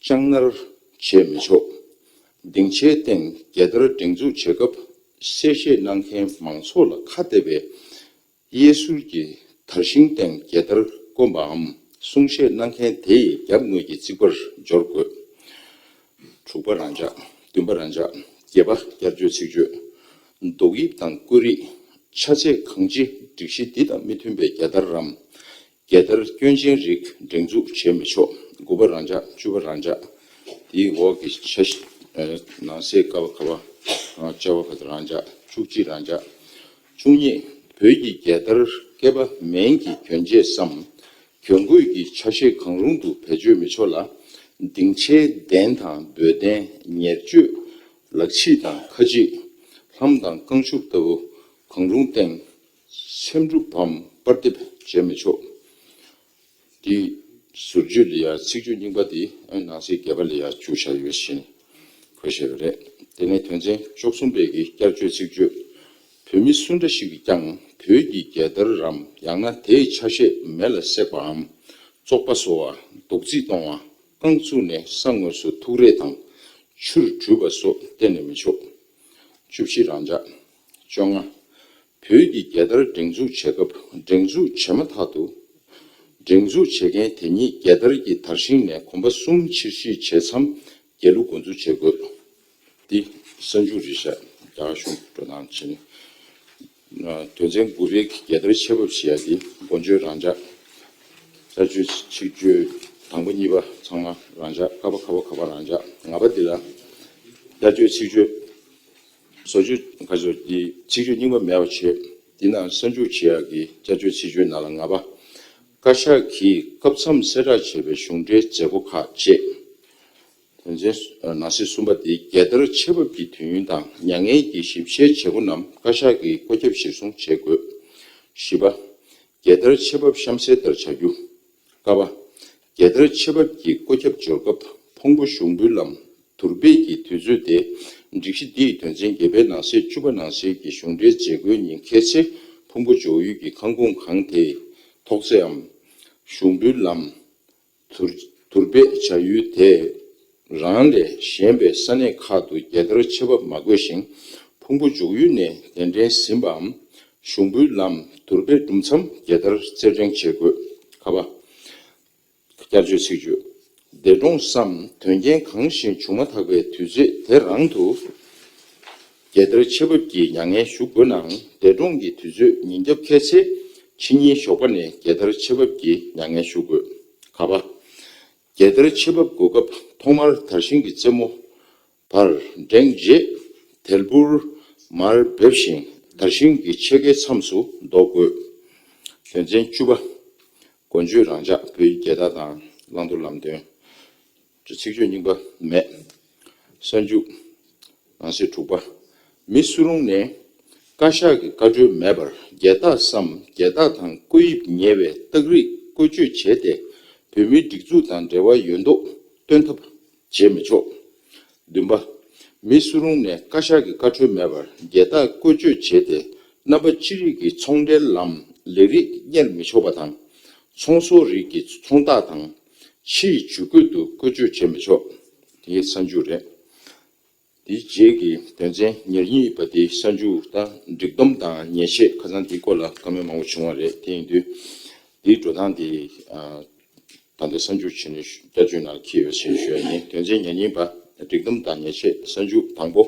ལྕང་མནར་བྱེད་མི་ཆོག་སྡིངས་ཆའི་སྟེང་རྒྱལ་དར་སྒྲེང་འཛུགས་བྱེད་སྐབས་གསལ་བཤད་གནང་མཁན་མང་ཚོགས་ལ་ཁ་གཏད་པའི་གཡས་ཟུར་གྱི་དར་ཤིང་སྟེང་རྒྱལ་དར་བསྐོན་པའམ་གསུང་བཤད་གནང་མཁན་དེ་ཡི་རྒྱབ་ངོས་ཀྱི་རྩིག་པར་འབྱོར་དགོས། དྲུག་པ་རང་འཇགས། བདུན་པ་རང་འཇགས། བརྒྱད་པ་བསྐྱར་བཅོས་ཚིག་བརྗོད། རྡོག་དབྱིབས་དང་བཀོད་རིས། ཆ་ཚད་གང་ཅི་སྒྲིག་གཞི་འདི་དང་མི་མཐུན་པའི་རྒྱལ་དར་རམ། རྒྱལ་དར་སྐྱོན་ཅན་རིགས་སྒྲེང་འཛུགས་བྱེད་མི་ཆོག་དགུ་པ་རང་འཇགས། བཅུ་པ་རང་འཇགས། དེའི་འོག་གི་ཆ་ཤས། ནང་གསེས་ཀ་བ་ཁ་བ། ཅ་བ་ཁ་བ་རང་འཇགས། བཅུ་གཅིག་རང་འཇགས། བཅུ་གཉིས། བོད་ཀྱི་རྒྱལ་དར་སྐེད་པ་མན་གྱི་གྱོན་ཆས་སམ། གྱོན་གོས་ཀྱི་ཆ་ཤས་གང་རུང་དུ་བེད་སྤྱོད་མི་ཆོག་ལ། སྡིངས་ཆའི་གདན་དང་འབོལ་གདན། ཉེར་སྤྱོད། ལག་ཕྱིས་དང་ཁ་ཕྱིས། ལྷམ་དང་རྐང་ཤུབས་ལྟ་བུ་གང་རུང་སྟེང་སེམས་འགྲུབ་བམ་པར་འདེབས་བྱེད་མི་ཆོག་དེའི་ཟུར་བརྗོད་ལ་ཡང་ཚིག་བརྗོད་རྙིང་པ་དེ་ནང་གསེས་བརྒྱད་པ་ལ་ཡང་བཅུག་བཞག་ཡོད་བཞིན་འཁོད་བཞག་ཡོད་རེད། དེ་ནས་དོན་ཚན་བཅུ་གསུམ་པའི་གི་བསྐྱར་བཅོས་ཚིག་བརྗོད། བོད་མི་སུ་འདྲ་ཞིག་གིས་ཀྱང་བོད་ཀྱི་རྒྱལ་དར་རམ་ཡང་ན་དེའི་ཆ་ཤས་མེ་ལ་བསྲེགས་པའམ། བཙོག་པ་བཟོ་བ། རྡོག་རྫིས་གཏོང་བ། རྐང་བཙུགས་ནས་ས་ངོས་སུ་ཐུག་རེས་དང་། ཆུར་བྲུས་པ་སོགས་གཏན་ནས་མི་ཆོག་བཅུ་བཞི་རང་འཇགས། བཅོ་ལྔ། བོད་ཀྱི་རྒྱལ་དར་སྒྲེང་འཛུགས་བྱེད་སྐབས་སྒྲེང་འཛུགས་བྱས་མ་ཐག་ཏུ། སྒྲེང་འཛུགས་བྱེད་མཁན་དེ་ཉིད་རྒྱལ་དར་གྱི་དར་ཤིང་ནས་གོམ་པ་གསུམ་ཕྱིར་བཤིག་བྱས་མཚམས་རྒྱལ་གླུ་འགོ་འཛུགས་བྱེད་དགོས། འདི་གསར་འཇུག་རེད་ཤག་རྒྱ་གར་གཞུང་འགྲོ་སྟངས་བྱས་ནས། དོན་ཚན་དགུ་པའི་རྒྱལ་དར་ཆེ་བབ་ཞེས་ཡ་དེ་མགོ་བརྗོད་རང་འཇགས། བསྐྱར་བཅོས་ཚིག་བརྗོད་དང་པོ་གཉིས་པ་ཚང་མ་རང་འཇགས། ཀ་པ་ཁ་པ་ཁ་པ་རང་འཇགས། ལྔ་པ་འདི་ལ་བསྐྱར་བཅོས་ཚིག་བརྗོད། བཟོ་བཅོས་ག་ཚོད་ཀྱི་ཚིག་བརྗོད་རྙིང་པ་མེད་པ་བྱས། འདི་ནང་གསར་འཇུག་བྱེད་ཡག་གི་བསྐྱར་བཅོས་ཚིག་བརྗོད་ནང་ལ་ལྔ་པ། བཀའ་ཤག་གིས་སྐབས་མཚམས་གསལ་བསྒྲགས་བྱས་པའི་གཞུང་འབྲེལ་མཛད་སྒོ་ཁག་བཅས། དོན་ཚན་ནང་གསེས་གསུམ་པ་དེ་རྒྱལ་དར་ཆེ་བབ་ཀྱི་དུས་ཡུན་དང་མྱ་ངན་གྱི་ཞིབ་བཤེར་བྱེད་སྒོ་རྣམས་བཀའ་ཤག་གིས་བཀོད་ཁྱབ་གཞིར་བཟུང་བྱེད་དགོས། བཞི་པ། རྒྱལ་དར་ཆེ་བབ་གཤམ་གསལ་ལྟར་བྱ་རྒྱུ། ཀ་པ། རྒྱལ་དར་ཆེ་བབ་ཀྱི་བཀོད་ཁྱབ་སྦྱོར་སྐབས་ཕུང་པོ་ཞུགས་འབུལ་ལམ་དུར་སྦས་ཀྱི་དུས་ཚོད་དེ། སྒྲིག་གཞི་འདིའི་དོན་ཚན་བརྒྱད་པའི་ནང་གསེས་བཅུ་པ་ནང་གསེས་ཀྱི་གཞུང་འབྲེལ་མཛད་སྒོའི་ཉིན་ཁ་ཚེ་ཕུང་པོ་འཇོག་ཡུལ་གྱི་ཁང་ཁུངས་གང་དེའི་ཐོག་བརྩེགས་འམ། ཞུགས་འབུལ་ལམ་དུར་དུར་སྦས་བྱ་ཡུལ་དེ་རང་ལས་གཞན་པའི་ས་གནས་ཁག་ཏུ་རྒྱལ་དར་ཆེ་བབ་མ་དགོས་ཤིང་། ཕུང་པོ་འཇོག་ཡུལ་ནས་གདན་འདྲེན་ཟིན་པའམ། ཞུགས་འབུལ་ལམ་དུར་སྦས་གྲུབ་མཚམས་རྒྱལ་དར་རྩེར་སྒྲེང་བྱེད་དགོས། ཁ་པ། བསྐྱར་བཅོས་ཚིག་བརྗོད། འདས་གྲོངས་སམ་དོན་རྐྱེན་གང་ཞིག་བྱུང་མ་ཐག་པའི་དུས་ཚོད་དེ་རང་དུ། རྒྱལ་དར་ཆེ་བབ་ཀྱི་མྱ་ངན་ཞུ་དགོས་ནའང་། འདས་གྲོངས་ཀྱི་དུས་ཚོད་ཉིན་རྒྱབ་ཁ་ཚེ་ཕྱི་ཉིན་ཞོགས་པ་ནས་རྒྱལ་དར་ཆེ་བབ་ཀྱི་མྱ་ངན་ཞུ་དགོས། ཁ་པ། རྒྱལ་དར་ཆེ་བབ་དགོས་སྐབས་ཐོག་མར་དར་ཤིང་གི་རྩེ་མོ་བར་སྒྲེང་རྗེས་དལ་བུར་མར་འབེབས་ཤིང་དར་ཤིང་གི་ཕྱེད་ཀའི་མཚམས་སུ་འདོགས་དགོས། དོན་ཚན་བཅུ་པ། མགོ་བརྗོད་རང་འཇགས། བོད་ཡིག་རྒྱལ་དར་དང་བླང་དོར་ལམ་སྟོན། ཚིག་བརྗོད་རྙིང་པ་མེད། གསར་འཇུག་ནང་གསེས་དྲུག་པ། མི་སུ་རུང་ནས་བཀའ་ཤག་གི་བཀའ་འཁྲོལ་མེད་པར་རྒྱལ་རྟགས་སམ་རྒྱལ་རྟགས་དང་བཀོད་དབྱིབས་ཉེ་བའི་རྟགས་རིས་བཀོལ་སྤྱོད་བྱས་ཏེ། བོད་མིའི་སྒྲིག་འཛུགས་དང་འབྲེལ་བ་ཡོད་མདོག་སྟོན་ཐབས་བྱེད་མི་ཆོག་བདུན་པ། མི་སུ་རུང་ནས་བཀའ་ཤག་གི་བཀའ་འཁྲོལ་མེད་པར་རྒྱལ་རྟགས་བཀོལ་སྤྱོད་བྱས་ཏེ། རྣམ་པ་ཅི་རིགས་ཀྱི་ཚོང་འབྲེལ་ལམ་ལས་རིགས་གཉེར་མི་ཆོག་པ་དང་། ཚོང་ཟོག་རིགས་ཀྱི་ཚོང་རྟགས་དང་། ཕྱིའི་ཇུས་འགོད་དུ་བཀོལ་སྤྱོད་བྱེད་མི་ཆོག་དེ་གསར་འཇུག་རེད། དེའི་རྗེས་ཀྱི་དོན་ཚན་ཉེར་གཉིས་པ་དེ་གསར་འཇུག་དང་སྒྲིག་སྡོམ་དང་ཉེས་ཆད། ཁ་སང་དེའི་སྐོར་ལ་བཀའ་མོལ་མང་པོ་བྱུང་བ་རེད། དེ་ཡིན་དུས་དེའི་འགྲོ་སྟངས་དེ། ད་ལྟ་གསར་འཇུག་བྱས་ནས་བསྐྱར་བཅོས་ནང་འཁྱེར་ཡོད་ཅེས་ཞུ་ཡ་ཡིན། དོན་ཚན་ཉེར་གཉིས་པ། སྒྲིག་སྡོམ་དང་ཉེས་ཆད། གསར་འཇུག་དང་པོ།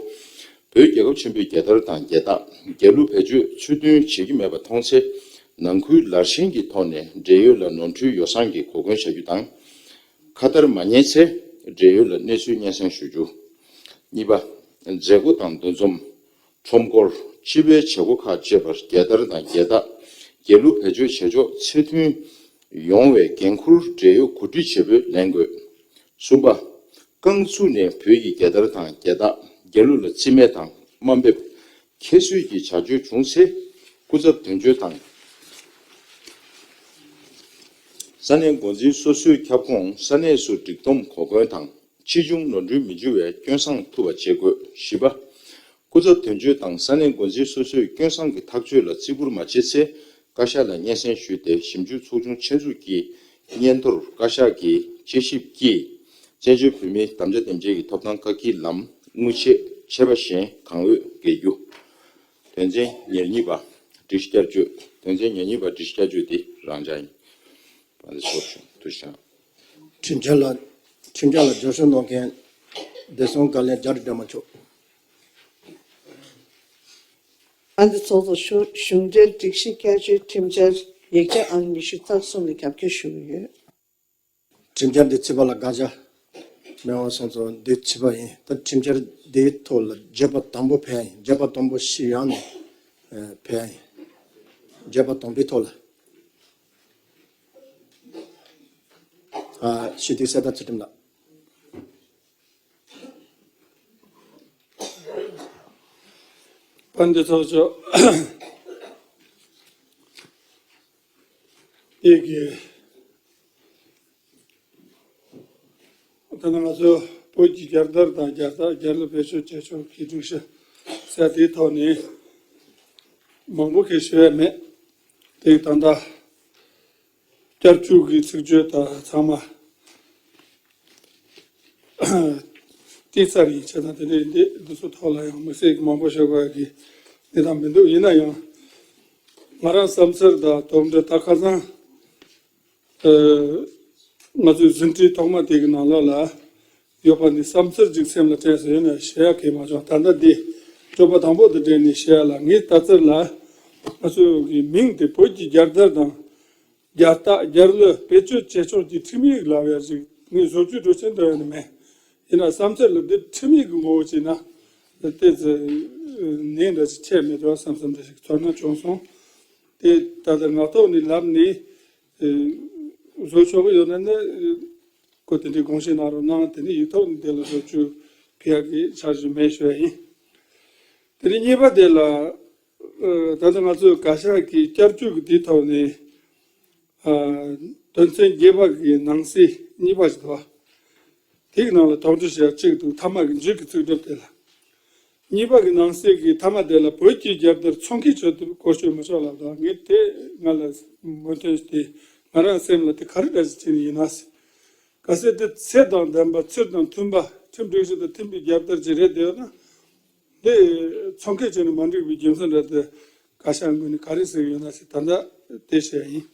བོད་རྒྱལ་ཁབ་ཆེན་པོའི་རྒྱལ་དར་དང་རྒྱལ་རྟགས། རྒྱལ་གླུ་བེད་སྤྱོད་ཚུལ་མཐུན་བྱེད་ཀྱི་མེད་པ་མཐོང་ཚེ། ནང་ཁུལ་ལར་ཞེན་གྱི་ཐོག་ནས་འབྲེལ་ཡོད་ལ་ནོར་འཁྲུལ་ཡོ་བསྲང་གི་གོ་སྐོན་བྱ་རྒྱུ་དང་། ཁ་ཏར་མ་རྙེད་ཚེ་འབྲེལ་ཡོད་ལ་གནས་ཚུལ་སྙན་སེང་ཞུ་རྒྱུ། གཉིས་པ། མཛད་སྒོ་དང་འདུ་འཛོམས། ཁྲོམ་སྐོར། སྤྱི་པའི་བྱེད་སྒོ་ཁག་བཅས་པར་རྒྱལ་དར་དང་རྒྱལ་རྟགས། རྒྱལ་གླུ་བེད་སྤྱོད་བྱེད་ཕྱོགས་ཚུལ་མཐུན་ཡོང་བའི་འགན་འཁུར་འབྲེལ་ཡོད་གོ་སྒྲིག་བྱེད་པོས་ལེན་དགོས། གསུམ་པ། རྐང་བཙུགས་ནས་བོད་ཀྱི་རྒྱལ་དར་དང་རྒྱལ་རྟགས། རྒྱལ་གླུ་ལ་རྩིས་མེད་དང་དམའ་འབེབས། ཁྱད་གསོད་ཀྱི་བྱ་སྤྱོད་བྱུང་ཚེ། སྐུ་ཚབ་དོན་གཅོད་དང་། ས་གནས་འགོ་འཛིན་སོ་སོའི་ཁྱབ་ཁོངས་ས་གནས་སུ་སྒྲིག་སྡོམ་གོ་སྐོན་དང་། ཕྱིས་འབྱུང་ནོར་འཁྲུལ་མི་འབྱུང་བའི་སྐྱོན་བསྲང་ཐུབ་པ་བྱེད་དགོས། བཞི་པ། སྐུ་ཚབ་དོན་གཅོད་དང་ས་གནས་འགོ་འཛིན་སོ་སོས་སྐྱོན་བསྲང་གི་ཐག་གཅོད་ལ་བརྩི་བཀུར་མ་བྱས་ཚེ། བཀའ་ཤག་ལ་སྙན་སེང་ཞུས་ཏེ། ཞིབ་འཇུག་ཚོགས་ཆུང་ཆེད་འཛུགས་ཀྱི་སྙན་ཐོར། བཀའ་ཤག་གི་དཔྱད་ཞིབ་ཀྱིས་བཙན་བྱོལ་བོད་མིའི་དམ་བཅའ་དེབ་འབྱེད་ཀྱི་ཐོབ་ཐང་བཀག་སྐྱིལ་ལམ། དངུལ་ཆད། ཆད་པ་གཞན་གང་འོས་འགེལ་རྒྱུ། དོན་ཚན་ཉེར་གཉིས་པ། སྒྲིག་གཞི་བསྐྱར་བཅོས། དོན་ཚན་ཉེར་གཉིས་པ། སྒྲིག་གཞི་བསྐྱར་བཅོས་དེ་རང་འཇགས་ཡིན། བན་དེ་ཚོ་ཐུགས་རྗེ་ཆེ། ཁྲིམས་འཆར་ལ། ཁྲིམས་འཆར་ལ་བསྐྱར་བཤད་གནང་མཁན་བདེ་སྲུང་བཀའ་བློན་རྒྱ་རི་སྒྲོལ་མ་མཆོག་བན་དེ་ཚོགས་གཙོ། གཞུང་འབྲེལ་སྒྲིག་གཞི་བསྐྱར་བཅོས་ཁྲིམས་འཆར་ ཡིག་ཆ་ཨང་ཉི་ཤུ་རྩ་གསུམ་ལ་རྒྱབ་སྐྱོར་ཞུ་གི་ཡོད། ཁྲིམས་འཆར་འདི་ཚིག་པ་ལ་དགག་བྱ་མེད་པ་སོང་ཙང་འདི་ཚིག་པ་ཡིན། ད་ཁྲིམས་འཆར་འདིའི་ཐོག་ལ་བརྗོད་པ་དང་པོ་ཕེབས་ཡིན། བརྗོད་པ་དང་པོ་ཞིག་ཡང་ནས་ཨ་ཕེབས་ཡིན། བརྗོད་པ་དང་པོའི་ཐོག་ལ་ཨ་ཞུ་དེ་གསལ་བརྡ་ཚུལ་ཁྲིམས་ལགས། དཔལ་ལྡན་ཚོགས་གཙོ། དེ་གི་ད་ནང་ང་ཚོ་བོད་ཀྱི་རྒྱལ་དར་དང་རྒྱལ་རྟགས་རྒྱལ་གླུ་བེད་སྤྱོད་བྱེད་ཕྱོགས་ཀྱི་སྒྲིག་གཞི་ཟེར་དེའི་ཐོག་ནས་མང་པོ་གི་ཞུ་ཡ་མེད། དེ་ད་ལྟ་བསྐྱར་བཅོས་ཀྱི་ཚིག་བརྗོད་དང་ཚང་མ་ཏི་ཙར་ཡིན་ཆ་ན་དེ་འདྲའི་འདི་འདི་ཚོ་ཐོག་ལ་ཡང་དམིགས་བསལ་གྱི་མང་པོ་ཤོད་དགོས་ཀྱི་གནས་སྟངས་མི་འདུག་ཡིན་ན་ཡང་ང་རང་བསམ་ཚུལ་དང་དོགས་འདྲི་ད་ཁ་སང་ཨ་ང་ཚོའི་ཟིན་བྲིས་ཐོག་མ་དེ་གི་ནང་ལོགས་ལ་ཡོད་པ་འདི་བསམ་ཚུལ་ཅིག་སེམས་ལ་དྲན་སོང་། ཡིན་ན་བཤད་ཡ་གལ་མ་བྱུང་། ད་ལྟ་འདི་བརྗོད་པ་དང་པོ་དང་འབྲེལ་ནས་བཤད་ཡ་ལ་ངས་ལྟ་ཚུལ་ལ་ང་ཚོ་གི་མིང་དེ་བོད་ཀྱི་རྒྱལ་དར་དང་། རྒྱལ་རྟགས་རྒྱལ་གླུ་བེད་སྤྱོད་བྱེད་ཕྱོགས་ཀྱི་ཁྲིམས་ཡིག་ལབ་ཡ་ཞིག་ངས་བཟོ་བཅོས་འགྲོ་ཆེན་འགྲོ་ཡ་ནི་མེད། ཡིན་ན་བསམ་ཚུལ་ལ་འདི་ཁྲིམས་ཡིག་གི་ངོ་བོ་བྱས་ན་ཏོག་ཙམ་ནས་འདྲ་ཞིག་ཆད་མེད་འགྲོ་བསམ་བསམ་འདྲ་ཞིག་ཚོར་སྣང་བྱུང་སོང་། དེ་ད་ལྟ་ངག་ཐོག་ནས་ལབ་ནས་བཟོ་ཆོག་གི་ཡོད་ན་ནི་ཁོ་དེ་འདྲའི་དགོངས་བཞེས་གནང་རོགས་གནང་། དེ་ནས་ཡིག་ཐོག་ནས་དེ་ལ་བཟོ་བཅོས་ཕུལ་ཡ་གི་འཆར་གཞི་མེད་ཞུ་ཡ་ཡིན། དེ་ནས་གཉིས་པ་དེ་ལ་ཨ་ད་ལྟ་ང་ཚོས་བཀའ་ཤག་གི་བསྐྱར་བཅོས་ཀྱི་དེའི་ཐོག་ནས་ཨ་དོན་ཚན་བརྒྱད་པ་གི་ནང་གསེས་གཉིས་པ་ཞིག་འདུག་པ། དེ་གི་ནང་ལ་དོགས་འདྲི་བྱེད་ཡ་གཅིག་འདུག་མཐའ་མ་གི་མཇུག་གི་ཚིག་གྲུབ་དེ་ལ། གཉིས་པ་གི་ནང་གསེས་ཀྱི་མཐའ་མ་དེ་ལ་བོད་ཀྱི་རྒྱལ་དར་ཚོང་ཁེ་ཆེད་དུ་བཀོལ་སྤྱོད་མི་ཆོག་ལབ་འདུག་ངས་དེ་ང་ལ་མོས་མཐུན་དེ་ང་རང་སེམས་ལ་དེ་ག་རེ་འདྲ་ཞིག་བྱས་ནས་ཡིན་ན་ཟེར། གལ་སྲིད་དེ་ཚད་དང་ལྡན་པ་ཚུལ་དང་མཐུན་པ་ཁྲིམས་སྒྲིག་གཞི་དང་མཐུན་པའི་རྒྱལ་དར་ཅིག་རེད་བསྡད་ཡོད་ན། འདི་ཚོང་ཁེ་བྱས་ནས་མ་འགྲིག་པའི་རྒྱུ་མཚན་རེད་དེ། བཀའ་ཤག་ངོས་ནས་ག་རེ་ཟེར་གྱི་ཡོད་ན་ཟེར་ད་ལྟ་དེ་བཤད་ཡིན།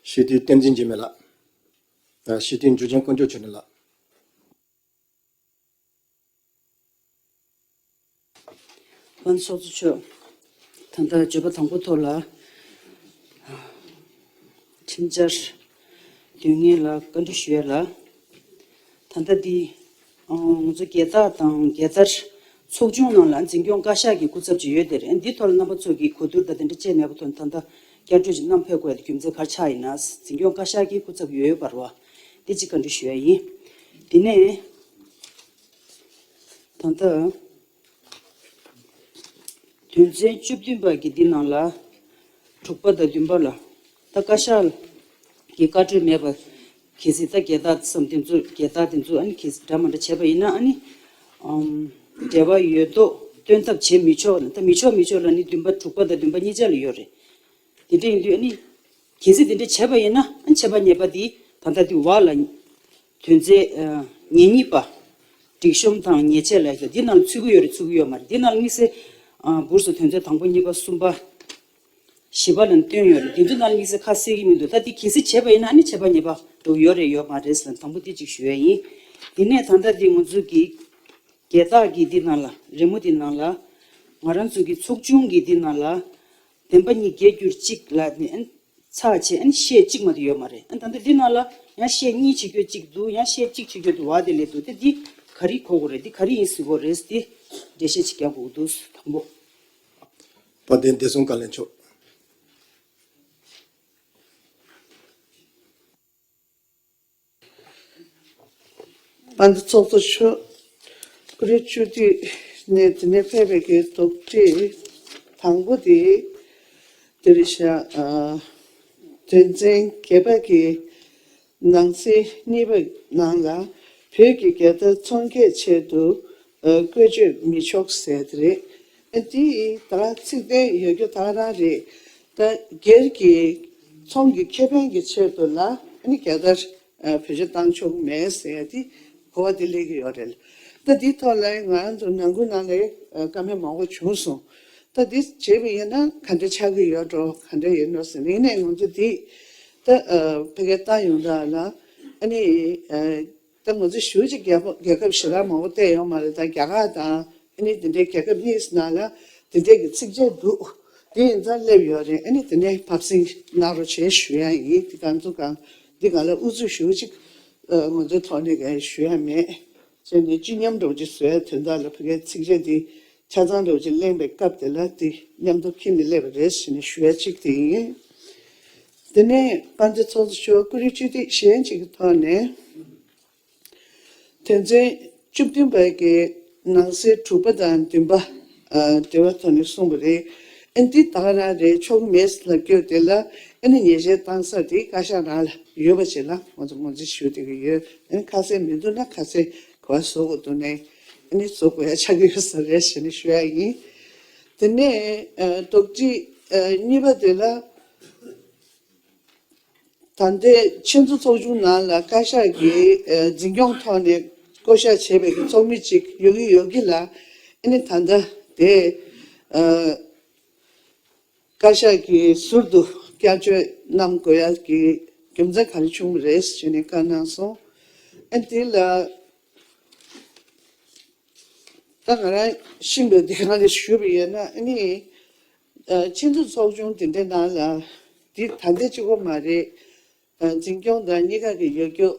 ཞུ་དེ་བསྟན་འཛིན་འཇིགས་མེད་ལགས། ཞུ་དེ་འཇུ་ཆེན་དཀོན་མཆོག་ཆོས་སྒྲོན་ལགས། དབང་ཚོགས་གཙོ་མཆོག་ད་ལྟ་བརྗོད་པ་དང་པོ་ཐོག་ལ། ཁྲིམས་འཆར་དོན་གཉེར་ལ་བཀའ་འདྲི་ཞུ་ཡ་ལ། ད་ལྟ་འདི་ང་ཚོ་རྒྱལ་རྟགས་དང་རྒྱལ་དར་ཚོགས་ཆུང་ནང་ལ་འཛིན་སྐྱོང་བཀའ་ཤག་གི་སྐུ་ཚབ་ཅིག་ཡོད་དེ་རེད། འདི་ཐོག་ལ་རྣམ་པ་ཚོ་གིས་གོ་བསྡུར་དང་དེ་འདྲ་བྱས་མེད་པ་ཐོག་ནས་ད་ལྟ་བསྐྱར་གྲོས་ཅིག་གནང་ཕེབས་དགོས་ཡ་དེ་རྒྱུ་མཚན་ག་རེ་ཆགས་ཡིན་ན། འཛིན་སྐྱོང་བཀའ་ཤག་གི་སྐུ་ཚབ་ཡོད་ཡོད་པ་རེད་བ། དེ་གཅིག་བཀའ་འདྲི་ཞུ་ཡ་ཡིན། དེ་ནས་ད་ལྟ། དོན་ཚན་བཅུ་བདུན་པ་གི་འདི་ནང་ལ་དྲུག་པ་དང་བདུན་པ་ལ་ད་བཀའ་ཤག་གི་བཀའ་འཁྲོལ་མེད་པ་གལ་སྲིད་ད་རྒྱལ་རྟགས་སམ་དེ་ཚོ་རྒྱལ་རྟགས་དེ་ཚོ་ཨ་ནི་གལ་སྲིད་འདྲ་མ་འདྲ་བྱས་པ་ཡིན་ན་ཨ་ནི་ཨམ་འབྲེལ་བ་ཡོད་མདོག་སྟོན་ཐབས་བྱེད་མི་ཆོག་ལ། ད་མི་ཆོག་མི་ཆོག་ལ་ནི་བདུན་པ་དྲུག་པ་དང་བདུན་པ་གཉིས་ཆ་ལ་ཡོད་རེད། དེ་འདྲ་ཡིན་དུས་ཨ་ནི། གལ་སྲིད་དེ་འདྲ་བྱས་པ་ཡིན་ན་ཨ་ཆད་པ་ཉེས་པ་འདི་ད་ལྟ་འདི་བར་ལ་དོན་ཚན་ཨ་ཉེར་གཉིས་པ། སྒྲིག་གཤོམ་དང་ཉེས་ཆད་ལ་ཡོད་འདི་ནང་ཚུད་ཀྱི་ཡོད་རེད་ཚུད་ཀྱི་ཡོད་མ་རེད། འདི་ནང་དམིགས་བསལ་ཨ་འབུར་སོ་དོན་ཚན་དང་པོ་གཉིས་པ་གསུམ་པ་བཞི་པ་ལ་བཏོན་ཡོད་རེད། འདི་ཚོ་ནང་དམིགས་བསལ་ཁ་གསལ་གྱི་མི་འདུག་ད་འདི་གལ་སྲིད་བྱས་པ་ཡིན་ན་ཨ་ནི་ཆད་པ་ཉེས་པ་འདུག་ཡོད་རེད་ཡོད་མ་རེད་ཟེར་ན་དང་པོ་འདི་གཅིག་ཞུ་ཡ་ཡིན། དེ་ནས་ད་ལྟ་འདི་ང་ཚོ་གི་རྒྱལ་རྟགས་ཀྱི་འདི་ནང་ལ་རི་མོ་འདི་ནང་ལ་ང་རང་ཚོ་གི་ཚོགས་ཆུང་གི་འདི་ནང་ལ་བདེན་པ་གཉིས་བརྒྱད་འགྱུར་གཅིག་ལ་ནི་ཨ་ནི། ཚར་བྱས་ཨ་ནི་ཤད་གཅིག་མ་གཏོགས་ཡོད་མ་རེད། ཨ་ནི་ད་ལྟ་འདི་ནང་ལ་ཡང་ཤད་གཉིས་བྱེད་རྒྱུ་གཅིག་འདུག་ཡང་ཤད་གཅིག་བྱེད་རྒྱུ་འདུག་བ་དེ་ལས་འདུག་དེ་འདི་ག་རེ་གོ་དགོས་རེད། འདི་ག་རེ་ཡིན་ཟེར་དགོས་རེད། འདི་འགྲེལ་བཤད་ཅིག་རྒྱག་དགོས་འདུག་དང་པོ། དཔལ་ལྡན་བདེ་སྲུང་བཀའ་བློན་མཆོག་དཔལ་ལྡན་ཚོགས་གཙོ་མཆོག་ཀུ་རེ་བཅུ་དུས་ནས་དེ་ནས་ཕེབས་པའི་གི་དོགས་འདྲི་དང་པོ་དེ་དེ་རེད་ཤག་ཨ་དོན་ཚན་བརྒྱད་པ་གི་ནང་གསེས་གཉིས་པ་ནང་ལ་བོད་ཀྱི་རྒྱལ་དར་ཚོང་ཁེ་ཆེད་དུ་ཨ་བཀོལ་སྤྱོད་མི་ཆོག་ཟེར་དེ་རེད། ཨ་དེ་ད་ཚིག་དོན་ཡོད་རྒྱུ་ད་ག་རང་རེད། ད་སྒེར་གྱི་ཚོང་གི་ཁེ་ཕན་གྱི་ཆེད་དུ་ལ་ཨ་ནི་རྒྱལ་དར་ཨ་བེད་སྤྱོད་བཏང་ཆོག་གི་མེད་ཟེར་ཡ་དེ་གོ་བ་དེ་སླེབས་ཀྱི་ཡོད་རེད། ད་དེའི་ཐོག་ལ་ང་རང་ཚོ་ནང་ཁུལ་ནང་ལ་ཨ་བཀའ་མོལ་མང་པོ་བྱུང་སོང་། ད་དེ་བྱས་པ་ཡིན་ན་ག་འདྲ་ཆགས་ཀྱི་ཡོད་འགྲོ་ག་འདྲ་ཡིན་འགྲོ་ཟེར་ཡིན་ནའི་ང་ཚོ་དེ་ད་ཨ་ཕ་གིར་ལྟ་ཡོང་ད་ལ་ཨ་ནི་ཨ་ད་ང་ཚོ་ཞུ་ཅིག་རྒྱལ་ཁབ་རྒྱལ་ཁབ་ཞེ་དྲག་མང་པོ་བལྟས་ཡོད་མ་རེད། ད་རྒྱ་གར་དང་ཨ་ནི་དེ་འདྲའི་རྒྱལ་ཁབ་གཉིས་ནང་ལ་དེ་འདྲའི་གི་ཚིག་བཅད་འདུག་དེ་ཡིན་ཙང་སླེབས་ཡོད་རེད། ཨ་ནི་དེ་ནས་ཕབ་སེང་གནང་རོགས་བྱེད་ཞུ་ཡ་ཡིན། དེ་གང་ཚོ་གང་འདི་གང་ལ་ཨུ་ཚུགས་ཞུ་ཅིག་ཨ་ང་ཚོའི་ཐོག་ནས་གང་ཞུ་ཡ་མེད། བྱས་ནས་སྤྱི་མཉམ་འདྲ་བོ་ཅིག་བཟོ་ཡ་དོན་དག་ལ་ཕ་གིའི་ཚིགས་བཅད་འདི་ཆ་ཚང་འདྲ་བོ་ཅིག་གླེང་བའི་སྐབས་དེ་ལ་འདི་མཉམ་དུ་འཁྱེར་ནས་སླེབས་པ་རེད་ཟེར་ནས་ཞུ་ཡ་གཅིག་དེ་ཡིན། དེ་ནས་དཔལ་ལྡན་ཚོགས་གཙོ་མཆོག་སྐུ་རིམ་བཅུ་གཅིག་གཞན་གཅིག་གི་ཐོག་ནས། དོན་ཚན་བཅུ་བདུན་པ་གི་ནང་གསེས་དྲུག་པ་དང་བདུན་པ། ཨ་འབྲེལ་བའི་ཐོག་ནས་གསུངས་པ་རེད། ཨ་འདི་ད་ག་རང་རེད། ཆོག་གི་མེད་ལབ་རྒྱུ་དེ་ལ་ཨ་ནི་ཉེས་ཆད་བཏང་ས་དེ་བཀའ་ཤག་རང་ལ་ཡོད་པ་ཅིག་ལ་ང་ཚོ་ངོས་འཛིན་ཞུ་བསྡད་ཀྱི་ཡོད། ཨ་ནི་ཁ་གསལ་མི་འདུག་ན་ཁ་གསལ་ག་པར་བཟོ་དགོས་འདུག་ནས་ཨ་ནི་བཟོ་དགོས་ཡ་ཆགས་ཀྱི་ཡོད་ས་རེད་ཟེར་ནས་ཞུ་ཡ་ཡིན། དེ་ནས་ཨ་དོགས་གཅིག་ཨ་གཉིས་པ་དེ་ལ། ད་ལྟའི་ཆེད་འཛུགས་ཚོགས་ཆུང་ནང་ལ་བཀའ་ཤག་གིས་ཨ་འཛིན་སྐྱོང་ཐོག་ནས་བསྐོ་གཞག་བྱས་པའི་གི་ཚོགས་མི་གཅིག་ཡོད་ཀྱི་ཡོད་ཀྱི་ལ། ཨ་ནི་ད་ལྟ་དེ་ཨ་བཀའ་ཤག་གིས་ཟུར་དུ་བསྐྱར་བཅོས་གནང་དགོས་ཡ་གི་རྒྱུ་མཚན་ག་རེ་བྱུང་བ་རེད་ཟེར་ནས་བཀའ་གནང་སོང་། ཨ་དེ་ལ་ད་ང་རང་ཤེས་པའི་དེ་ག་ནང་ལ་ཞུས་པ་ཡིན་ན། ཨ་ནི་ཨ་ཆེད་འཛུགས་ཚོགས་ཆུང་དེ་འདྲའི་ནང་ལ་འདི་ད་ལྟ་གཅིག་པོ་མ་རེད། ཨ་འཛིན་སྐྱོང་དང་གཉིས་ཀ་གི་ཡོད་རྒྱུ།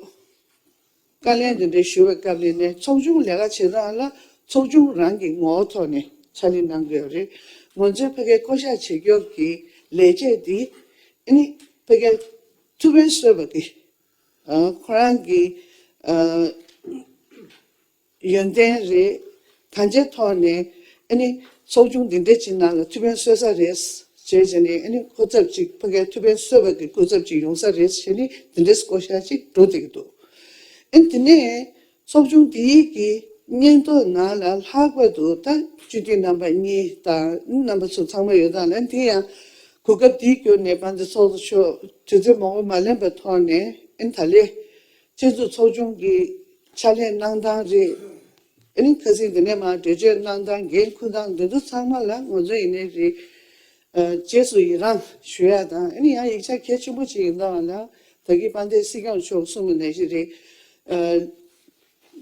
བཀའ་ལན་འདི་འདྲའི་ཞུ་བའི་སྐབས་ལ་ནས་ཚོགས་ཆུང་ལས་ཀ་བྱེད་སྟངས་ལ་ཚོགས་ཆུང་རང་གི་ངོ་བོ་ཐོག་ནས་ཕྱག་ལས་གནང་གི་ཡོད་རེད། ང་ཚོས་ཕ་གིའི་བསྐོ་གཞག་བྱེད་རྒྱུ་གི་ལས་བྱེད་འདི་ཨ་ནི་ཕ་གིའི་ཐུགས་ཕན་གསོས་པ་གི་ཨ་ཁོ་རང་གི་ཨ་ཡོན་ཏན་རེད། གང་ཅིའི་ཐོག་ནས་ཨ་ནི་ཚོགས་ཆུང་འདི་འདྲའི་ཅིག་ནང་ལ་ཐུགས་ཕན་གསོས་ས་རེད། བྱས་བྱས་ནས་ཨ་ནི་སྐུ་ཚབ་ཅིག་ཕ་གིའི་ཐུགས་ཕན་གསོས་པ་གི་སྐུ་ཚབ་ཅིག་ཡོང་ས་རེད་བྱས་ནས་འདི་འདྲའི་བསྐོ་གཞག་ཅིག་འགྲོ་བསྡད་ཀྱི་འདུག་ཨ་ནི་དེ་ནས་ཚོགས་ཆུང་འདིའི་གི་སྙན་ཐོ་ནང་ལ་ལྷག་པར་དུ་ད་སྤྱི་འཐུས་རྣམ་པ་གཉིས་དང་རྣམ་པ་ཚོ་ཚང་མ་ཡོད་སྟངས་ལ་འདི་ཡང་གོ་སྐབས་འདི་བརྒྱུད་ནས་དཔལ་ལྡན་ཚོགས་གཙོ་མཆོག་དུས་ཚོད་མང་པོ་མ་ལོན་པའི་ཐོག་ནས་ཨ་ནི་ད་ལས། ཆེད་འཛུགས་ཚོགས་ཆུང་གི་ཕྱག་ལས་གནང་སྟངས་རེད། ཨ་ནི་ཁ་སང་འདི་ནས་མར་གྲོས་ཆོད་གནང་སྟངས་འགན་འཁུར་སྟངས་འདི་ཚོ་ཚང་མ་ལ་ང་ཚོ་ཡིན་ནའི་རེད། ཨ་རྗེས་སུ་ཡི་རང་ཞུ་ཡ་དང་། ཨ་ནི་ཡང་ཡིག་ཆ་གལ་ཆེན་པོ་ཅིག་ཡིན་ཙང་ལ་ད་གིན་དཔལ་ལྡན་སྲིད་སྐྱོང་མཆོག་གསུངས་པ་ནང་བཞིན་རེད། ཨ་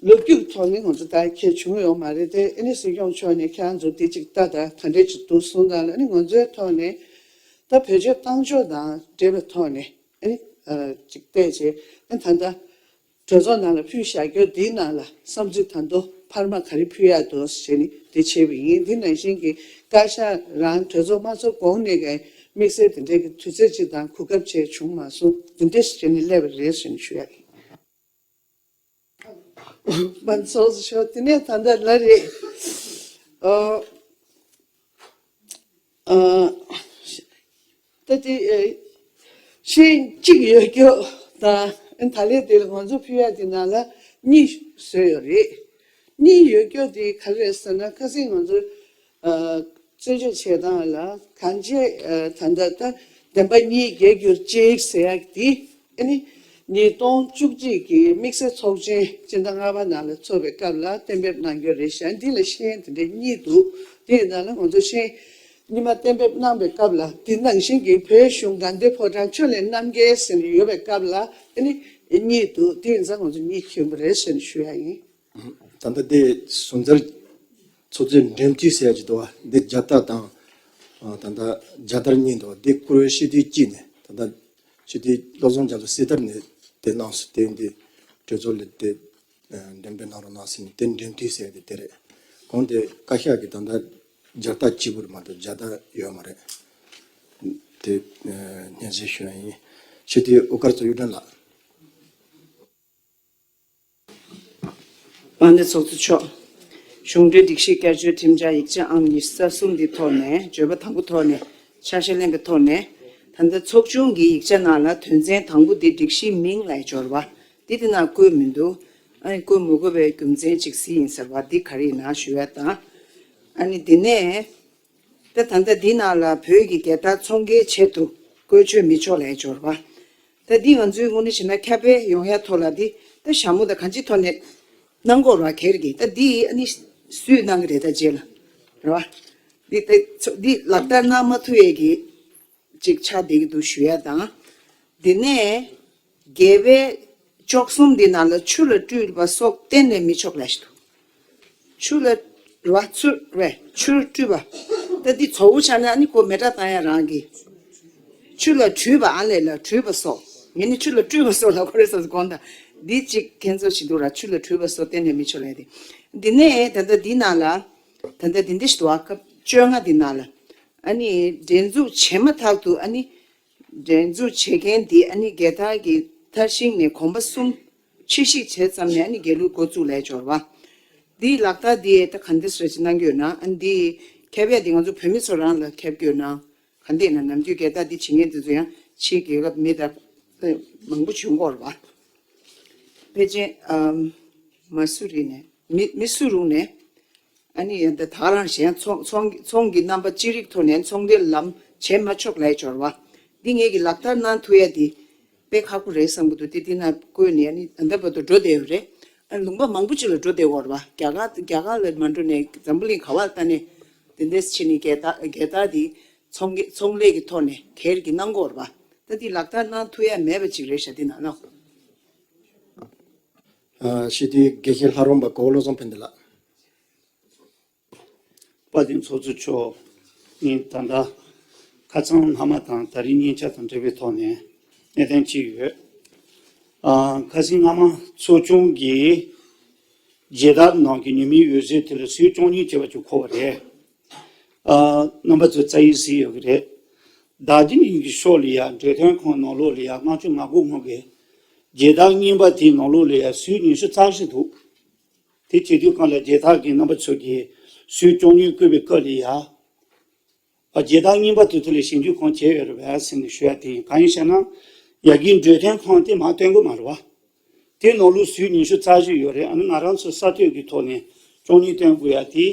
ལོ་རྒྱུས་ཐོག་ནས་ང་ཚོ་ད་གལ་བྱུང་ཡོད་མ་རེད་དེ། ཨ་ནི་སྲིད་སྐྱོང་མཆོག་ནས་ཁྱེད་རང་ཚོ་འདི་ཅིག་ལྟ་དང་ག་འདྲས་ཅིག་འདུག་གསུངས་སྟངས་ལ། ཨ་ནི་ང་ཚོའི་ཐོག་ནས་ད་བེད་སྤྱོད་བཏང་ཕྱོགས་དང་འབྲེལ་བའི་ཐོག་ནས། ཨ་ནི་ཨ་ཅིག་བལྟས་རྗེས་ཨ་ནི་ད་ལྟ་གྲོས་ཚོགས་ནང་ལ་ཕུལ་བཞག་རྒྱུ་འདིའི་ནང་ལ་བསམ་ཚུལ་ད་དུང་འཕར་མ་ག་རེ་ཕུལ་ཡག་འདུག་ཟེར་ནས་འདི་བྱས་པ་ཡིན། འདི་ནང་བཞིན་གྱི་བཀའ་ཤག་རང་གྲོས་ཚོགས་མ་ཚོགས་གོང་ནས་ཀྱང་དམིགས་བསལ་དེ་འདྲའི་གི་དུས་ཚོད་ཅིག་དང་གོ་སྐབས་བཅས་བྱུང་མ་སོང་། འདི་འདྲ་ཞིག་བྱས་ནས་སླེབས་པ་རེད་ཟེར་ནས་ཞུ་ཡག་ཡིན། མ་ཚོགས་ཤོག་དེ་ནས་ད་ལྟ་ལ་རེད། ཨོ། ཨ། ད་དེ་ཨེ་ཤེས་གཅིག་ཡོད་རྒྱུ་དང་། ད་ལས་དེ་ལ་ང་ཚོ་ཕུལ་ཡག་དེ་ནང་ལ་གཉིས་བཟོས་ཡོད་རེད། གཉིས་ཡོད་རྒྱུ་དེ་ག་རེ་རེད་ཟེར་ན། ཁ་སང་ང་ཚོ་ཨ་རྩད་གཅོད་བྱེད་སྟངས་ལ་གང་ཅི་ཨ་ད་ལྟ་ད་བདེན་པ་གཉིས་རྒྱལ་གྱུར་ཅིག་ཟེར་ཡག་དེ། ཨ་ནི་ཉིས་སྟོང་བཅུ་གཅིག་གི་དམིགས་བསལ་ཚོགས་ཆེན་སྤྱི་ཟླ་ལྔ་པ་ནང་ལ་ཚོགས་པའི་སྐབས་ལ་གཏན་འབེབས་གནང་རྒྱུ་རེད་ཤག་འདི་ལ་ཤེས་ཡོན་དེ་འདྲ་གཉིས་འདུག་དེ་ཡིན་ན་ལ་ང་ཚོ་ཤེས་ཡོན་གཉིས་མ་གཏན་འབེབས་གནང་པའི་སྐབས་ལ། དེ་ནང་བཞིན་གྱི་བོད་གཞུང་དགའ་ལྡན་ཕོ་བྲང་ཕྱོགས་ལས་རྣམ་རྒྱལ་ཟེར་ནས་ཡོད་པའི་སྐབས་ལ་ཨ་ནི་གཉིས་འདུག་དེ་ཡིན་ཙང་ང་ཚོ་གཉིས་ཁྱོན་པ་རེད་ཟེར་ནས་ཞུ་ཡ་ཡིན། ད་ལྟ་དེ་ཟུར་འཛར་ཚོགས་གཙོའི་འགྲེམས་སྟོན་ཟེར་ཡ་ཅིག་འདུག་བ། འདི་རྒྱལ་དར་དང་། ཨ་ད་ལྟ་རྒྱལ་དར་གཉིས་འདུག་དེ་བཀུར་འོས་སྤྱི་འཐུས་གཅིག་ནས། ད་ལྟ་སྤྱི་འཐུས་བློ་བཟང་རྒྱ་མཚོ་གསེར་རྟར་ནས་དེ་གནང་སོང་། དེ་འདི་གྲོས་ཚོགས་ལ་དེ་འགྲེམས་སྤེལ་གནང་རོགས་གནང་ཟེར་ནས་དེ་འགྲེམས་སྟོན་ཟེར་ཡ་དེ་དེ་རེད། གོང་དེ་བཀའ་ཤག་གིས་ད་ལྟ་རྒྱལ་དར་གཅིག་པུ་རེད་མ་གཏོགས་རྒྱལ་དར་ཡོད་མ་རེད། དེ་སྙན་སེང་ཞུ་ཡ་ཡིན། སྤྱི་འཐུས་དབུ་དཀར་ཚོ་གཡུ་སྒྲོན་ལགས། དཔལ་ལྡན་ཚོགས་གཙོ་མཆོག་གཞུང་འབྲེལ་སྒྲིག་གཞི་བསྐྱར་བཅོས་ཁྲིམས་འཆར་ཡིག་ཆ་ཨང་ཉི་ཤུ་རྩ་གསུམ་འདི་ཐོག་ནས། བརྗོད་པ་དང་པོ་ཐོག་ནས་ཆ་ཤས་ལེན་པའི་ཐོག་ནས། ད་ལྟ་ཚོགས་ཆུང་གི་ཡིག་ཆ་ནང་ལ་དོན་ཚན་དང་པོ་འདི་སྒྲིག་གཞིའི་མིང་ལ་སྦྱོར་བ་འདི་དེ་ནང་བཀོད་མི་འདུག་ཨ་ནི་བཀོད་མི་དགོས་པའི་རྒྱུ་མཚན་ཅིག་གཟིགས་ཡིན་ཟེར་བ་འདི་ག་རེ་ཡིན་ན་ཞུ་ཡ་དང་། ཨ་ནི་འདི་ནས། ད་ད་ལྟ་འདི་ནང་ལ་བོད་ཀྱི་རྒྱལ་དར་ཚོང་རྒྱག་ཆེད་དུ་བཀོལ་སྤྱོད་མི་ཆོག་ལབ་ཡ་སྦྱོར་བ། ད་འདི་ང་ཚོའི་དངོས་གནས་བྱས་ན་ཁྱབ་སྤེལ་ཡོང་ཡ་ཐོག་ལ་འདི་ད་ཞྭ་མོ་དང་གང་ཅིའི་ཐོག་ནས་གནང་དགོས་རེད་བ། ཁེར་གྱིས་ད་འདི་ཨ་ནི་སུས་གནང་གི་རེད། ད་རྗེས་ལ་རེད་བ། འདི་ད་འདི་ལག་བསྟར་གནང་མ་ཐུབ་ཡས་ཀྱི་ཅིག་ཆགས་བསྡད་ཀྱི་འདུག་ཞུ་ཡ་དང་། འདི་ནས་རྒྱལ་བའི་ལྕོག་གསུམ་འདི་ནང་ལ་ཆུ་ལ་སྤྲུལ་པ་སོགས་གཏན་ནས་མི་ཆོག་ལབ་ཞིག་འདུག་ཆུ་ལ་རེད་བ། ཆུ་རེད། ཆུར་སྤྲུལ་པ། ད་འདི་བཙོག་པོ་ཆགས་ན་ཨ་ནི་ཁོ་མེ་སྲེག་བཏང་ཡ་རང་གི། ཆུ་ལ་བྲུས་པ་ཨ་ལས་ལ་བྲུས་པ་སོགས། ངས་ནི་ཆུ་ལ་བྲུས་པ་སོགས་ལབ་ཀྱི་རེད་བསམ་སོང་། དགོངས་དག་འདི་གཅིག་ཁྱེད་ཚོ་ཞིག་འདུག་ར། ཆུ་ལ་བྲུས་པ་སོགས་གཏན་ནས་མི་ཆོག་ལབ་ཡ་དེ། འདི་ནས་ད་ལྟ་འདི་ནང་ལ། ད་ལྟ་འདི་འདྲ་ཞིག་འདུག་ཨ། སྐབས་བཅོ་ལྔ་འདི་ནང་ལ། ཨ་ནི་འགྲན་འཛུགས་བྱས་མ་ཐག་ཏུ་ཨ་ནི། འགྲན་འཛུགས་བྱེད་མཁན་འདི་ཨ་ནི་རྒྱལ་དར་གྱི་མཐར་ཕྱིན་ནས་གོམ་པ་གསུམ་ཕྱིར་བཤིག་བྱས་ཙམ་ནས་ཨ་ནི་རྒྱལ་གླུ་འགོ་བཙུགས་ལབ་ཡ་འབྱོར་བ། འདིའི་ལག་རྟགས་འདི་ད་ག་འདྲ་ཞིག་གནང་གི་ཡོད་ན། ཨ་ནི་འདི་ཁྱབ་ཡ་འདི་ང་ཚོ་བོད་མི་ཚོ་རང་ལ་ཁྱབ་ཀྱི་ཡོད་ན། ག་འདྲ་ཡིན་ན་ནམ་རྒྱུན་རྒྱལ་དར་འདི་བྱེད་མཁན་དེ་ཚོ་ཡང་ཕྱིའི་རྒྱལ་ཁབ་མི་དང་མང་པོ་བྱུང་གི་ཡོད་རེད་བ། ཕལ་ཆེར་ཨམ། མ་སུ་རི་ནས་མི་མི་སུ་རུ་ནས། ཨ་ནི་ཡང་ད་ད་རང་གཞན་ཚོང་ཚོང་ཚོང་གི་རྣམ་པ་ཅི་རིགས་ཐོག་ནས་ཚོང་འབྲེལ་ལམ་བྱེད་མ་ཆོག་ལབ་ཡ་འབྱོར་བ། འདི་ངེད་ཀྱི་ལག་བསྟར་གནང་ཐུབ་ཡ་འདི་དཔེ་ཁག་པོ་རེད་བསམ་གྱི་འདུག་དེ་འདི་ན་བཀོད་ནས་ཨ་ནི་ད་ལྟ་བར་དུ་འགྲོ་བསྡད་ཡོད་རེད། ཨ་ནི་ལུང་པ་མང་པོ་ཅིག་ལ་འགྲོ་བསྡད་ཡོད་རེད་བ། རྒྱ་གར་རྒྱ་གར་ལ་མ་འགྲོ་ནས་འཛམ་བུ་གླིང་ག་བ་ལ་ལྟ་ནས་དེ་འདྲས་བྱས་ནས་རྒྱལ་དར་རྒྱལ་དར་འདི་ཚོང་གི་ཚོང་ལས་ཀྱི་ཐོག་ནས་སྒེར་གྱི་གནང་གི་ཡོད་རེད་བ། ད་འདི་ལག་བསྟར་གནང་ཐུབ་ཡ་མེད་པ་ཅིག་རེད་ཤག་འདི་ན་ནོ། ཨ། ཞི་བདེའི་དགེ་བཤེས་ལྷ་རམས་པ་གོ་བོ་བློ་བཟང་ཕན་བདེ་ལགས། དཔལ་ལྡན་ཚོགས་གཙོ་མཆོག་ངས་ད་ལྟ་ཁ་སང་སྔ་མ་དང་ད་རིང་སྙན་ཆ་དང་འབྲེལ་བའི་ཐོག་ནས་གནད་དོན་གཅིག་ཡོད། ཨ། ཁ་སང་སྔ་མ་ཚོགས་ཆུང་གིས་རྒྱལ་དར་ནང་གི་ཉི་མའི་འོད་ཟེར་དེ་ལ་སུས་བཅུ་གཉིས་བྱས་པ་ཅིག་འཁོར་བ་རེད། ཨ། རྣམ་པ་ཚོས་རྩ་ཡིག་གཟིགས་ཡོད་ཀྱི་རེད། ཟླ་བདུན་ཡིན་གྱི་ཤོག་ལ་ཡ་འབྲེལ་མཐུད་ཁང་ནང་ལོགས་ལ་ཡ་ལྔ་བཅུ་ང་དགུ་སྔོན་གྱི་རྒྱལ་དར་རྙིང་པ་དེའི་ནང་ལོགས་ལ་ཡ་ཟུར་ཉི་ཤུ་རྩ་བཞི་འདུག་དེ་བྱེད་དུས་སྒང་ལ་རྒྱལ་དར་གྱི་རྣམ་པ་ཚོ་གིས་ཟུར་བཅུ་གཉིས་བཀོད་པའི་སྐབས་ལ་ཡ། ཨ། རྒྱལ་དར་རྙིང་པ་དེ་ཚོ་ལ་ཞིབ་འཇུག་གང་བྱས་ཡོད་རེད་པས་ཟེར་ནས་ཞུ་ཡ་དེ་ཡིན། གང་ཡིན་ཟེར་ན། ཡ་གིའི་འབྲེལ་མཐུད་ཁང་དེ་མར་བཏོན་གྱི་མ་རེད་བ། དེའི་ནང་ལོགས་ཟུར་ཉི་ཤུ་རྩ་བཞི་ཡོད་རེད། ཨ་ནི་ང་རང་ཚོ་གསར་གཏོད་ཀྱི་ཐོག་ནས་བཅུ་གཉིས་བཏོན་དགོས་ཡ་དེ།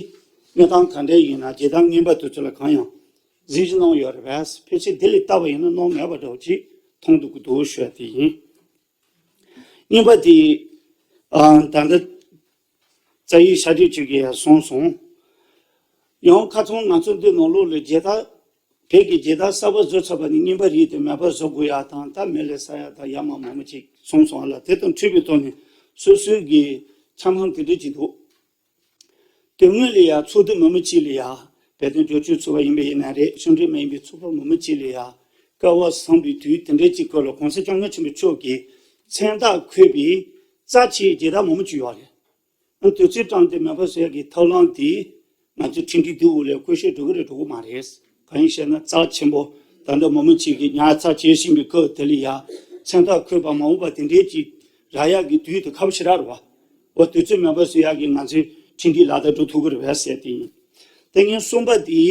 གནས་སྟངས་ག་འདྲ་ཡིན་ན་རྒྱལ་དར་རྙིང་པ་དེ་ཚོ་ལ་གང་ཡང་གཟིགས་ཞིབ་གནང་ཡོད་རེད་པས། ཕལ་ཆེར་དེ་ལ་བལྟས་པ་ཡིན་ན་གནང་མེད་པ་འདྲ་བོ་ཅིག་མཐོང་འདུག་གི་འདུག་ཞུ་ཡ་དེ་ཡིན། རྙིང་པ་དེ། ཨ། ད་ལྟ་རྩ་ཡིག་ཤ་དྲིལ་གཅིག་གིས་ཡང་གསུངས་སོང་། ཡང་ཁ་ཚང་ང་ཚོ་འདི་ནང་ལོགས་ལ་རྒྱལ་དར། བོད་ཀྱི་རྒྱལ་དར་གསར་པ་བཟོ་ཚར་བ་ནི་རྙིང་པ་རིགས་དེ་མེད་པ་བཟོ་དགོས་ཡ་དང་། ད་མེ་ལ་ས་ཡ་དང་ཡ་མ་མང་པོ་ཅིག་གསུངས་སོང་ཨ་ལ། དེ་དང་འཁྲིལ་བའི་ཐོག་ནས་སོ་སོའི་གི་འཆར་སྣང་དེ་འདྲ་ཅིག་འདུག་དོན་དངོས་ལ་ཡ་ཚོགས་འདུ་མང་པོ་ཅིག་ལ་ཡ་བོད་དོན་རྒྱབ་སྐྱོར་ཚོགས་པ་ཡིན་པ་ཡིན་ན་རེད། གཞུང་འབྲེལ་མ་ཡིན་པའི་ཚོགས་པ་མང་པོ་ཅིག་ལ་ཡ་སྐལ་བ་བཟང་པའི་དུས་དེ་འདྲའི་ཅིག་སྐབས་ལ་༸གོང་ས་༸སྐྱབས་མགོན་ཆེན་པོ་མཆོག་གི་མཚན་རྟགས་འཁོད་པའི་རྩ་ཆེའི་རྒྱལ་དར་མང་པོ་ཅིག་ཡོད་རེད། ཨ། དུས་ཚོད་བཏང་སྟེ་མེད་པ་བཟོ་ཡ་གི་ཐབས་ལམ་དེ་ང་ཚོའི་ཁྲིམས་སྒྲིག་དེའི་འོག་ལ་བཀོལ་སྤྱོད་འགྲོ་གི་རེད་འགྲོ་གི་མ་རེད། གང་ཡིན་ཞེ་ན་རྩ་ཆེན་པོ་ད་ལྟ་མང་པོ་ཅིག་གིས་ཉར་ཚགས་བྱེད་བཞིན་པའི་སྐབས་དེ་ལ་ཡ་མཚན་རྟགས་འཁོད་པ་མ་འོངས་པ་དེ་འདྲའི་ཅིག་རག་ཡག་གི་དུས་དེ་ཁག་པོ་ཞེ་དྲག་རེད་བ། འོ། དུས་ཚོད་མེད་པ་བཟོ་ཡག་གི་ང་ཚོའི་ཁྲིམས་སྒྲིག་ལག་བསྟར་འགྲོ་ཐུབ་ཀྱི་རེད་བས་ཟེར་དེ་ཡིན། ད་ངས་གསུམ་པ་དེ་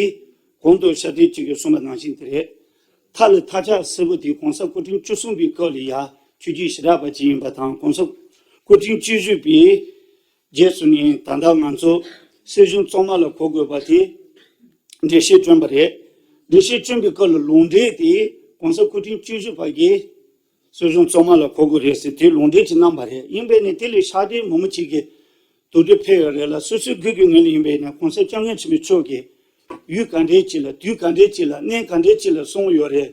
གོང་དུ་ཤ་དྲིལ་གཅིག་གིས་གསུངས་པ་ནང་བཞིན་དེ་རེད། མཐའ་ལ་མཐའ་ལྕགས་སེར་པོ་དེ་༸གོང་ས་སྐུ་ཕྲེང་བཅུ་གསུམ་པའི་སྐབས་ལ་ཡ་ཆོས་བརྒྱུད་ཞེ་དྲག་པ་ཅིག་ཡིན་པ་དང་། ༸གོང་ས་སྐུ་ཕྲེང་བཅུ་བཞི་པའི་རྗེས་སུ་ནི་ད་ལྟ་ང་ཚོ་སྲིད་གཞུང་གཙང་མ་ལ་གོ་དགོས་པ་དེ་འགྲེལ་བཤད་བསྐྲུན་པ་རེད། འགྲེལ་བཤད་བསྐྲུན་པའི་སྐབས་ལ་ལུང་འདྲེན་དེ་༸གོང་ས་སྐུ་ཕྲེང་བཅུ་བཞི་པ་གིས་སྲིད་གཞུང་གཙང་མ་ལ་གོ་དགོས་རེད་ཟེར་དེ་ལུང་འདྲེན་ཅིག་གནང་པ་རེད། ཡིན་པས་ནི་དེ་ལས་ཕྱག་སྦྲེལ་མང་པོ་ཅིག་གིས་དོགས་འདྲི་འཕེལ་ཡོད་རེད་ལ། སོ་སོའི་དགོས་ཀྱི་ངོས་ནས་ཡིན་པས་ནི་༸གོང་ས་༸སྐྱབས་མགོན་ཆེན་པོ་མཆོག་གིས་ཡུལ་ག་འདྲའི་ཅིག་ལ། དུས་ག་འདྲའི་ཅིག་ལ། གནས་ག་འདྲའི་ཅིག་ལ་གསུངས་ཡོད་རེད།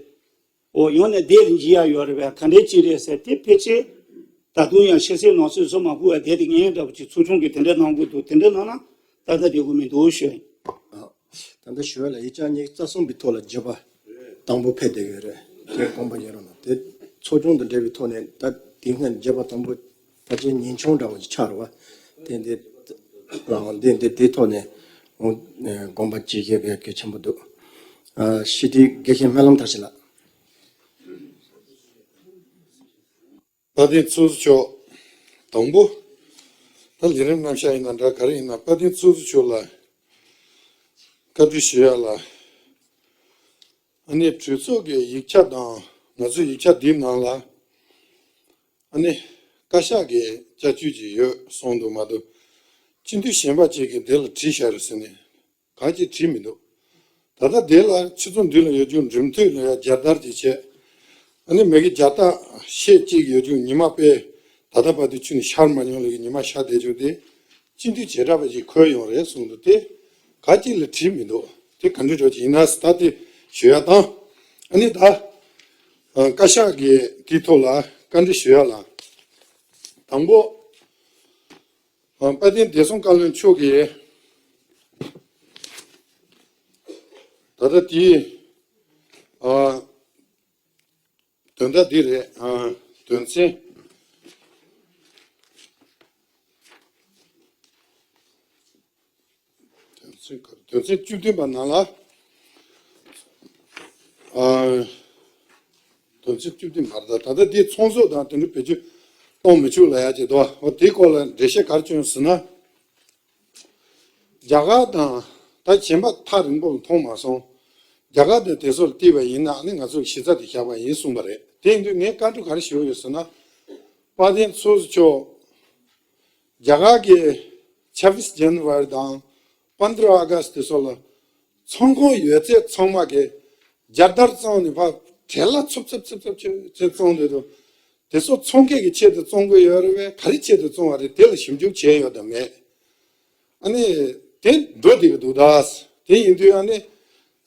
འོ། ཡང་ན་བསྡད་ལ་འཇུག་ཡ་ཡོད་རེད་པས། ག་འདྲའི་ཅིག་རེད་ཟེར་དེ་ཕལ་ཆེར་ད་དུང་ཡང་ཤེས་གསལ་ནང་གསལ་བཟོ་མ་དགོས་པར་བསྡད་དེ་ངན་འདྲ་བོ་ཅིག་ཚོགས་ཆུང་གིས་དེ་འདྲ་གནང་དགོས་འདུག་དེ་འདྲ་གནང་ན་ཏག་ཏག་བསྡད་དགོས་མི་འདུག་ཞུ་ཡིན། ཨ། ད་ལྟ་ཞུ་ཡ་ལ་ཡིག་ཆ་ཉི་ཤུ་རྩ་གསུམ་པའི་ཐོག་ལ་བརྗོད་པ་དང་པོ་ཕེབས་བསྡད་ཡོད་རེད། དེ་དགོངས་པ་རྒྱག་རོགས་གནང་། དེ་ཚོགས་ཆུང་དང་འབྲེལ་བའི་ཐོག་ནས་ད་དེ་སྔ་བརྗོད་པ་དང་པོ་ཕལ་ཆེར་ཉིན་ཆུང་འདྲ་བོ་ཞིག་ཆགས་རེད་བ། དེ་འདི་ལའང་འདི་འདི་དེའི་ཐོག་ནས་དགོངས་པ་བཞེས་མཁན་གལ་ཆེན་པོ་འདུག་ཨ། ཞི་བདེའི་དགེ་བཤེས་སྨོན་ལམ་མཐར་ཕྱིན་ལགས། དཔལ་ལྡན་ཚོགས་གཙོ་མཆོག་དང་པོ། ད་ལས་རིམ་རྣམ་གཞག་ཡིན་ན་འདྲ་ག་རེ་ཡིན་ན་དཔལ་ལྡན་ཚོགས་གཙོ་མཆོག་ལ་བཀའ་འདྲི་ཞུ་ཡ་ལ། ཨ་ནི་གྲོས་ཚོགས་ཀྱི་ཡིག་ཆ་དང་ང་ཚོའི་ཡིག་ཆ་འདིའི་ནང་ལ་ཨ་ནི་བཀའ་ཤག་གི་བསྐྱར་བཅོས་ཅིག་ཡོད་གསུངས་འདུག་མ་གཏོགས་སྤྱི་འཐུས་གཞན་པ་ཅིག་གིས་འདི་ལ་བྲིས་བཞག་རེད་ཟེར་ནས། གང་ཅིག་བྲིས་མི་འདུག་ད་ལྟ་དེ་ལ་ཆུ་ཚོད་བདུན་ལ་ཡོད་རྒྱུ་འགྲིམ་འཐུས་ལ་ཡ་རྒྱལ་དར་ཅིག་བྱས། ཨ་ནི་མི་གི་རྒྱལ་དར་ཤེད་ཅིག་ཡོད་རྒྱུ་ཉི་མ་དཔེ་ད་ལྟ་བར་དུ་ཆུ་ནས་ཤར་མ་མྱོང་ལ་གི་ཉི་མ་ཤར་བསྡད་རྒྱུ་དེ་སྤྱི་འཐུས་བྱེ་བྲག་པ་ཅིག་འཁོད་ཡོང་རེད་གསུངས་འདུག་དེ་ག་ཅིག་ལ་བྲིས་མི་འདུག་དེ་ག་འདྲ་འགྲོ་ཅིག་ཡིན་ན་ད་དེ་ཞུ་ཡ་དང་། ཨ་ནི་ད་བཀའ་ཤག་གི་དེའི་ཐོག་ལ་བཀའ་འདྲི་ཞུ་ཡ་ལ། དང་པོ། དཔལ་ལྡན་བདེ་སྲུང་བཀའ་བློན་མཆོག་གིས་ ད་དེའི་ཨ་དོན་དག་འདི་རེད། ཨ་དོན་ཚན། དོན་ཚན་ག་རེ། དོན་ཚན་བཅུ་བདུན་པ་ནང་ལ། ཨ་དོན་ཚན་བཅུ་བདུན་མ་རེད། ད་ད་ལྟ་འདི་ཚོང་ཟོག་དང་དེ་འདྲ་བེད་སྤྱོད་གཏོང་མི་ཆོག་ལབ་ཡག་ཅིག་འདུག་འོ་དེའི་སྐོར་ལ་འགྲེལ་བཤད་ག་རེ་བྱུང་ཟེར་ན། རྒྱ་གར་དང་ད་གཞན་པ་ཐག་རིང་པོ་ལ་མཐོང་མ་སོང་། རྒྱ་གར་དང་དེ་ཚོ་ལ་བལྟས་པ་ཡིན་ན་ཨ་ནི་ང་ཚོ་གི་གཞི་རྩ་དེ་བཞག་པ་ཡིན་གསུངས་པ་རེད། དེ་ཡིན་དུས་ངས་བཀའ་འདྲི་ག་རེ་ཞུ་གི་ཡོད་ཟེར་ན། དཔལ་ལྡན་ཚོགས་གཙོ་མཆོག་རྒྱ་གར་གྱི་ཆབ་བིས་ཇན་ཝ་རི་དང་པན་དྲ་ཨ་གྷ་སི་དེ་ཚོ་ལ་ཚོང་ཁང་ཡོད་ཚད་ཚང་མ་གི་རྒྱལ་དར་བཙོང་ནས་ཕར་བྲེལ་ལ་འཚུབ་འཚུབ་འཚུབ་འཚུབ་བྱས་བཙོང་འདོད་འདུག་དེ་ཚོ་ཚོང་སྐད་ཀྱི་ཆེད་དུ་བཙོང་གི་ཡོད་རེད་པས། ག་རེ་ཆེད་དུ་བཙོང་བ་རེད། དེ་ལ་ཞིབ་འཇུག་བྱས་ཡོད་དམ་མེད། ཨ་ནི་དེ་འགྲོ་བསྡད་ཀྱི་འདུག་ད་དེ་ཡིན་དུས་ཨ་ནི་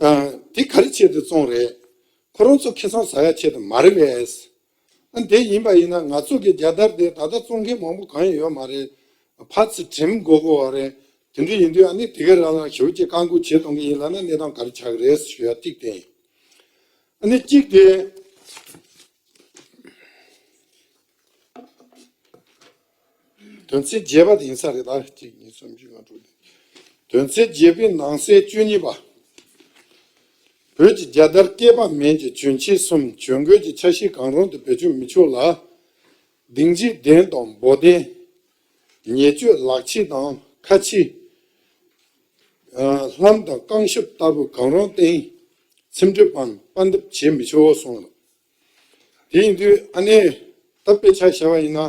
ཨ་དེ་ག་རེ་ཆེད་དུ་བཙོང་རེད། ཁོ་རང་ཚོ་ཁེ་བཟང་ཟ་ཡ་ཆེད་དུ་མ་རེད་པས། ཨ་དེ་ཡིན་པ་ཡིན་ན་ང་ཚོ་གི་རྒྱལ་དར་དེ་ད་ལྟ་བཙོང་མཁན་མང་པོ་གང་ཡང་ཡོད་མ་རེད། ཕར་ཚུར་བྲིམ་དགོས་དགོས་པ་རེད། དེ་འདྲ་ཡིན་དུས་ཨ་ནི་དེ་ག་རང་ལ་ཞེ་པོ་ཅིག་བཀག་འགོག་བྱེད་གཏོང་གི་ཡིན་ལབ་ན་གནས་སྟངས་ག་རེ་ཆགས་ཀྱི་རེད་ཞུ་ཡ་གཅིག་དེ་ཡིན། ཨ་ནི་གཅིག་དེ། དོན་ཚན་བརྒྱད་པ་དེ་ཡིན་ས་རེད། ད་གཅིག་གཉིས་གསུམ་བཞི་ལྔ་དྲུག་བདུན། དོན་ཚན་བརྒྱད་པའི་ནང་གསེས་བཅུ་གཉིས་པ། བོད་ཀྱི་རྒྱལ་དར་སྐེད་པ་མན་གྱི་གྱོན་ཆས་གསུམ་གྱོན་གོས་ཀྱི་ཆ་ཤས་གང་རུང་དུ་བེད་སྤྱོད་མི་ཆོག་ལ། ལྡིང་ལྕགས་གདན་དང་འབོག་གདན། ཉེར་སྤྱོད་ལག་ཕྱིས་དང་ཁ་ཕྱིས། ལྷམ་དང་རྐང་ཤུབས་ལྟ་བུ་གང་རུང་སྟེང་ཚིམ་གྲིབ་པའམ་པར་འདེབས་བྱེད་མི་ཆོག་གསུངས། དེ་ཡིན་དུས་ཨ་ནི་ད་དཔེ་ཆ་བཞག་པ་ཡིན་ན་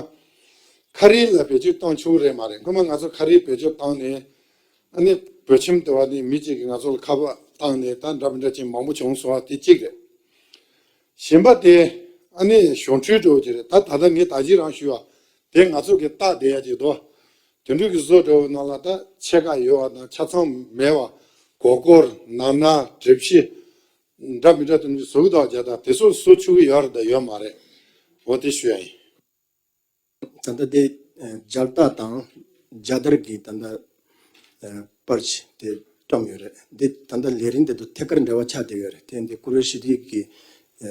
ཁ་རས་ལ་བེད་སྤྱོད་གཏོང་ཆོག་གི་རེད་མ་རེད། སྔོན་མ་ང་ཚོ་ཁ་རས་བེད་སྤྱོད་བཏང་ནས་ཨ་ནི་བོད་ཁྱིམ་དུ་བ་ནི་མི་གཅིག་གིས་ང་ཚོ་ལ་ཁ་པར་བཏང་ནས་ད་འདྲ་མི་འདྲ་ཅན་མང་པོ་བྱུང་སོང་བ་དེ་གཅིག་རེད། གཞན་པ་དེ་ཨ་ནི་གཞུང་འབྲེལ་འགྲོ་གི་རེད། ད་ད་ལྟ་ངས་ད་གཅིག་རང་ཞུས་པ་དེ་ང་ཚོ་གི་རྟགས་བསྡད་ཡ་གཅིག་འདུག་དེ་འདྲ་གི་བཟོ་འདྲ་བོ་ནང་ལ་ད་ཕྱེད་ཀ་ཡོད་པ་དང་ཆ་ཚང་མེད་པ། མགོ་སྐོར། ནག་ན། གྲིབ་བཞི། འདྲ་མི་འདྲ་དེ་ཚོ་བཟོ་གི་འདུག་རྒྱ་དར་དེ་ཚོ་བཟོ་ཆོག་གི་ཡོད་རེད་དང་ཡོད་མ་རེད། འོ་དེ་ཞུ་ཡ་ཡིན། ད་ལྟ་དེ་ཨ་རྒྱལ་རྟགས་དང་རྒྱལ་དར་གྱི་ད་ལྟ་ཨ་པར་ཆས་དེ་བཀྲམ་ཡོད་རེད། འདི་ད་ལྟ་ལས་རིམ་དེ་དང་ཐད་ཀར་འབྲེལ་བ་ཆགས་བསྡད་ཡོད་རེད། དེ་འདི་བཀུར་འོས་སྤྱི་འཐུས་ཀྱི་ཨ་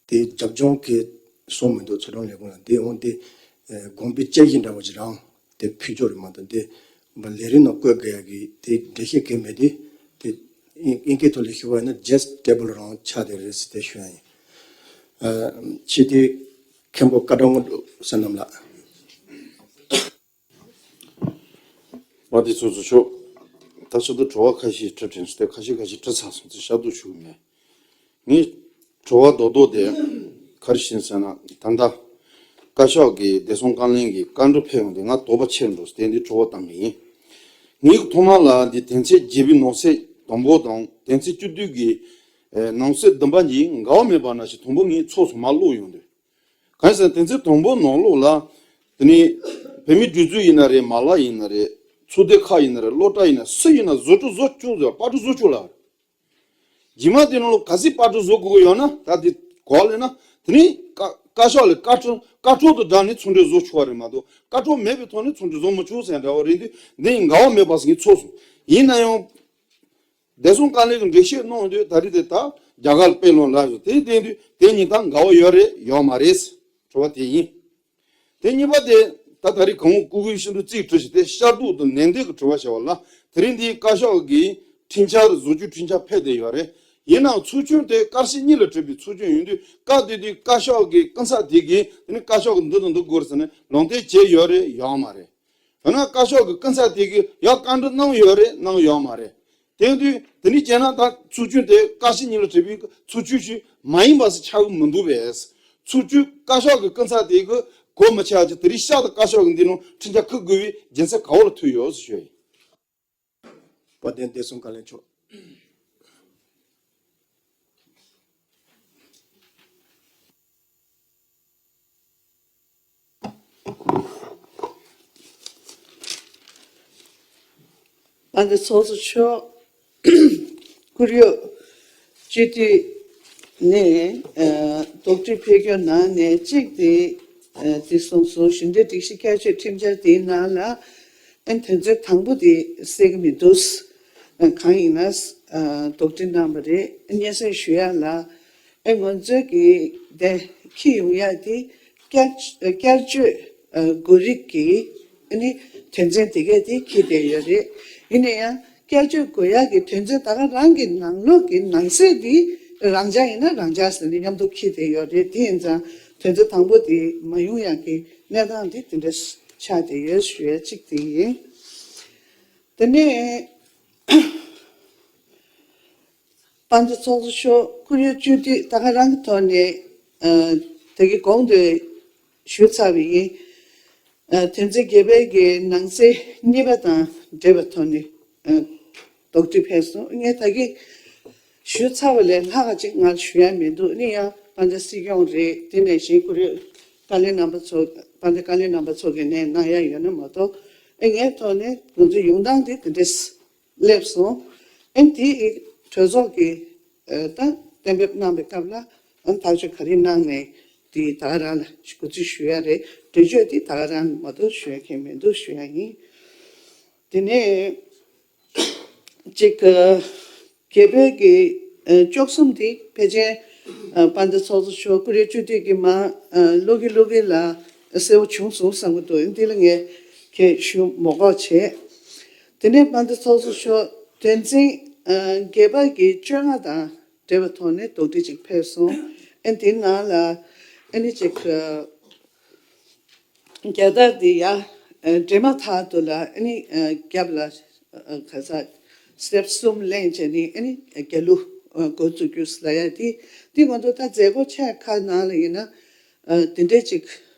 དེ་རྒྱབ་ལྗོངས་ཀྱི་སོང་མི་འདུག་ཚོགས་དྲུང་ལས་ཁུངས་ལ། དེ་འོང་དེ་ཨ་དགོངས་པའི་དཔྱད་གཞི་འདྲ་བོ་ཅིག་རང་དེ་ཕུལ་ཆོག་རེད་མ་གཏོགས་དེ་ལས་རིམ་ནང་བཀོད་དགོས་ཡ་གི་དེ་འགྲེལ་བཤད་གང་ཡང་མེད། དེ་དེ་དབྱིན་དབྱིན་སྐད་ཐོག་ལ་ཞུ་བ་ཡིན་ན་ཇེས་ཊེ་བལ་རང་ཆགས་བསྡད་རེད་ཟེར་དེ་ཞུ་ཡ་ཡིན། ཨ་ཕྱི་དེ་མཁན་པོ་བཀའ་དྲུང་དངོས་གྲུབ་བསོད་ནམས་ལགས། དཔལ་ལྡན་ཚོགས་གཙོ་མཆོག་ད་ཆ་དུ་དྲི་བ་ཁ་ཤས་དྲི་དྲན་སོང་སྟེ་ཁ་ཤས་ཁ་ཤས་དྲི་ཚར་སོང་ཚེ་ཤར་དུ་ཞུགས་མེད། ངས་དྲི་བ་རྡོག་རྡོག་དེ་ག་རེ་བྱས་ཟེར་ན། ད་ལྟ་བཀའ་ཤག་གི་བདེ་སྲུང་བཀའ་བློན་གྱི་བཀའ་འཁྲོལ་ཕེབས་ཡོང་དུས་ང་དོགས་པ་ཆེར་འགྲོ་སྟེ་འདི་དྲི་བ་བཏང་གི་ཡིན། ངས་ཐོག་མར་ལ་འདི་དོན་ཚན་བརྒྱད་པའི་ནང་གསེས་དང་པོ་དང་དོན་ཚན་བཅུ་བདུན་གྱི་ནང་གསེས་བདུན་པ་གཉིས་འགལ་བ་མེད་པ་ནང་བཞིན་དང་པོ་ངས་ཚོགས་སུ་མར་ཀློག་ཡོང་དུས། གང་ཡིན་ཟེར་ན་དོན་ཚན་དང་པོ་ནང་ལོགས་ལ། དེ་ནི་བོད་མིའི་སྒྲིག་འཛུགས་ཡིན་ན་རེད། མ་ལག་ཡིན་ན་རེད། ཚོགས་སྡེ་ཁག་ཡིན་ན་རེད། སློབ་གྲྭ་ཡིན་ན་སུ་ཡིན་ན་བཟོ་སྐྲུན་བཟོ་ཆོག་ཟེར་པར་སྐྲུན་བཟོ་ཆོག་ལ། རྗེས་མ་དེ་ནང་ལོགས་གལ་སྲིད་པར་སྐྲུན་བཟོ་དགོས་ཀྱི་ཡོད་ན་ད་དེ་གོ་ལེ་ན་དེ་ནི་བཀའ་བཀའ་ཤག་ལ་བཀའ་འཁྲོལ་བཀའ་འཁྲོལ་དང་སྦྲགས་ནས་ཚོགས་འདུ་བཟོ་ཆོག་པ་རེད་མ་གཏོགས་བཀའ་འཁྲོལ་མེད་པའི་ཐོག་ནས་ཚོགས་འདུ་བཟོ་མི་ཆོག་ཟེར་འདྲ་བོ་རེད་དུས་འདི་ཡིན་འགལ་བ་མེད་པ་ཟེར་ངས་ཚོར་སོང་། ཡིན་ན་ཡང་། བདེ་སྲུང་བཀའ་བློན་གྱིས་འགྲེལ་བཤད་གནང་དུས་ད་རེས་དེ་ད་རྒྱ་གར་ལ་དཔེ་ལོངས་ལབ་ཡོད། དེ་བསྟན་དུས་དེ་གཉིས་ད་འགལ་བ་ཡོད་རེད་ཡོད་མ་རེད། དྲི་བ་དེ་ཡིན། དེ་གཉིས་པ་དེ་ད་ད་རེས་གོང་འོག་སྐུ་སྒེར་ཤིན་ཏུ་རྩིས་སྤྲོད་བྱས་ཏེ་ཤར་སྡུག་དང་ནན་ཏན་གྱི་དྲི་བ་བྱས་པ་ལ། དེ་རིང་འདིའི་བཀའ་ཤག་གིས་འཕྲིན་བཅར་བཟོ་བཅོས་འཕྲིན་བཅར་ཕེབས་བསྡད་ཡོད་རེད། ཡིན་ནའང་ཚོགས་ཆུང་དེ་བཀའ་སྤྱི་གཉིས་ལ་གྲུབ་པའི་ཚོགས་ཆུང་ཡིན་དུས་སྐབས་དེ་དུས་བཀའ་ཤག་གི་སྐུ་ཚབ་དེ་གིས་དེ་ནི་བཀའ་ཤག་གིས་འདི་དང་འདི་དགོས་རེད་ཟེར་ནས་ལུང་བསྟན་བྱས་ཡོད་རེད་ཡོད་མ་རེད། ཡང་ན་བཀའ་ཤག་གི་སྐུ་ཚབ་དེ་གིས་ཡང་བཀའ་འདྲི་གནང་ཡོད་རེད་གནང་ཡོད་མ་རེད། དེ་དུས་དེ་ནི་བྱས་ན་ད་ཚོགས་ཆུང་དེ་བཀའ་སྤྱི་གཉིས་ལ་གྲུབ་པའི་ཚོགས་ཆུང་ཞིག་མ་ཡིན་པ་ཞིག་ཆགས་ཀྱི་མི་འདུག་པས། ཚོགས་ཆུང་བཀའ་ཤག་གི་སྐུ་ཚབ་དེ་གིས་གོ་མི་ཆོད་ཅིག་དེ་རིང་ཤག་དང་བཀའ་ཤག་གི་འདི་ནང་འཕྲིན་བཅར་ཁུར་དགོས་པའི་རྒྱུ་མཚན་ག་བ་ལ་ཐུག་ཡོད་ཟེར་ཞུ་ཡིན། དཔལ་ལྡན་བདེ་སྲུང་བཀའ་བློན་མཆོག་ཨ་ནི་ཚོགས་གཙོ་མཆོག་བཀུར་འོས་སྤྱི་འཐུས་ནས་ཨ་དོགས་འདྲི་ཕེབས་སྐྱོར་གནང་ནས་གཅིག་དེ་ཨ་དེ་གསུངས་སོང་། གཞུང་འབྲེལ་སྒྲིག་གཞི་བསྐྱར་བཅོས་ཁྲིམས་འཆར་དེའི་ནང་ལ་ཨ་ནི་དོན་ཚན་དང་པོ་དེ་གསལ་གྱི་མི་འདུག་གང་ཡིན་ན་དོགས་འདྲི་གནང་བ་རེད། སྙན་སེང་ཞུ་ཡ་ལ་ཨེ་ང་ཚོའི་གི་དེ་འཁྱེར་ཡོང་ཡ་དེ་བསྐྱར་བསྐྱར་བཅོས་དགོས་རིགས་ཀྱི་ཨ་ནི་དོན་ཚན་དེ་གས་དེ་འཁྱེར་བསྡད་ཡོད་རེད། ཡིན་ན་ཡང་བསྐྱར་བཅོས་དགོས་ཡ་གི་དོན་ཚན་ད་ག་རང་གི་ནང་ལོགས་ཀྱི་ནང་གསེས་དེ་རང་འཇགས་ཡིན་ན་རང་འཇགས་ཟེར་ནས་མཉམ་དུ་འཁྱེར་བསྡད་ཡོད་རེད། དེ་ཡིན་ཙང་དོན་ཚན་དང་པོ་དེ་མ་ཡོང་ཡ་གི་གནས་སྟངས་དེ་དེ་འདྲ་ཆགས་བསྡད་ཡོད་ཞུ་ཡ་གཅིག་དེ་ཡིན། དེ་ནས་དཔལ་འབྱོར་ཚོགས་གཙོ་མཆོག་ཁོར་ཡུག་སྤྱི་འཐུས་ད་ག་རང་གི་ཐོག་ནས་ཨ་དེ་གའི་གོང་དུ་ཞུས་ཚར་བ་ཡིན། ཨ་དོན་ཚན་བརྒྱད་པའི་གི་ནང་གསེས་གཉིས་པ་དང་འབྲེལ་བའི་ཐོག་ནས་ཨ་དོགས་འདྲི་ཕེབས་སོང་། ངས་ད་གིན་ཞུས་ཚར་བ་ལས་ལྷག་ག་ཅིག་ང་ཞུ་ཡ་མི་འདུག་ཨ་ནི་ཡང་དཔལ་འབྱོར་སྲིད་སྐྱོང་རེད། དེ་ནས་གཞན་ཁོར་ཡུག་བཀའ་བློན་རྣམ་པ་ཚོ་དཔལ་འབྱོར་བཀའ་བློན་རྣམ་པ་ཚོ་གི་ནས་གནང་ཡ་ཡོད་ན་མ་གཏོགས་ཨ་ངའི་ཐོག་ནས་ང་ཚོ་ཡོང་སྟངས་དེ་དེ་འདྲས། སླེབས་སོང་། ཨན་དེ་ཡི་གྲོས་ཚོགས་ཀྱི་ཨ་ད་གཏན་འབེབས་གནང་བའི་སྐབས་ལ་ཨན་ཐག་གཅོད་ག་རེ་གནང་ནས་དེ་ད་ག་རང་ལ་གོ་ཚུལ་ཞུ་ཡ་རེད། གྲོས་ཆོད་དེ་ད་ག་རང་མ་གཏོགས་ཞུ་ཡ་མཁན་མི་འདུག་ཞུ་ཡ་ཡིན། དེ་ནས་ཅིག་ཨ་བརྒྱད་པའི་གི་ཨ་བཅུ་གསུམ་དེ་ཕལ་ཆེར་ཨ་དཔལ་ལྡན་ཚོགས་གཙོ་མཆོག་ཀུ་རེ་བཅུ་དུས་ཀྱི་མ་ཨ་ཀློག་གི་ཀློག་གི་ལ་གསལ་བོ་བྱུང་སོང་བསམ་གི་འདུག་འདི་ལ་ངས་ཁྱེད་ཞུ་མོ་གོ་བྱས། དེ་ནས་དཔལ་ལྡན་ཚོགས་གཙོ་མཆོག་དོན་ཚན་ཨ་བརྒྱད་པ་གི་བཅོ་ལྔ་དང་འབྲེལ་བའི་ཐོག་ནས་དོགས་འདྲི་ཅིག་ཕེབས་སོང་། ཨ་དེའི་ནང་ལ་ཨ་ནི་ཅིག་ཨ་རྒྱལ་དར་འདི་ཡ་ཨ་འགྲེམས་མ་ཐག་ཏུ་ལ་ཨ་ནི་ཨ་རྒྱབ་ལ་ཨ་ག་ས་སི་ཊེབ་གསུམ་ལེན་བྱས་ནས་ཨ་ནི་རྒྱལ་གླུ་ཨ་འགོ་བཙུགས་རྒྱུ་ལ་ཡ་དེ་དེ་ང་ཚོ་ད་མཛད་སྒོ་ཆེ་ཁག་ནང་ལ་ཡིན་ན་ཨ་དེ་འདྲས་ཅིག་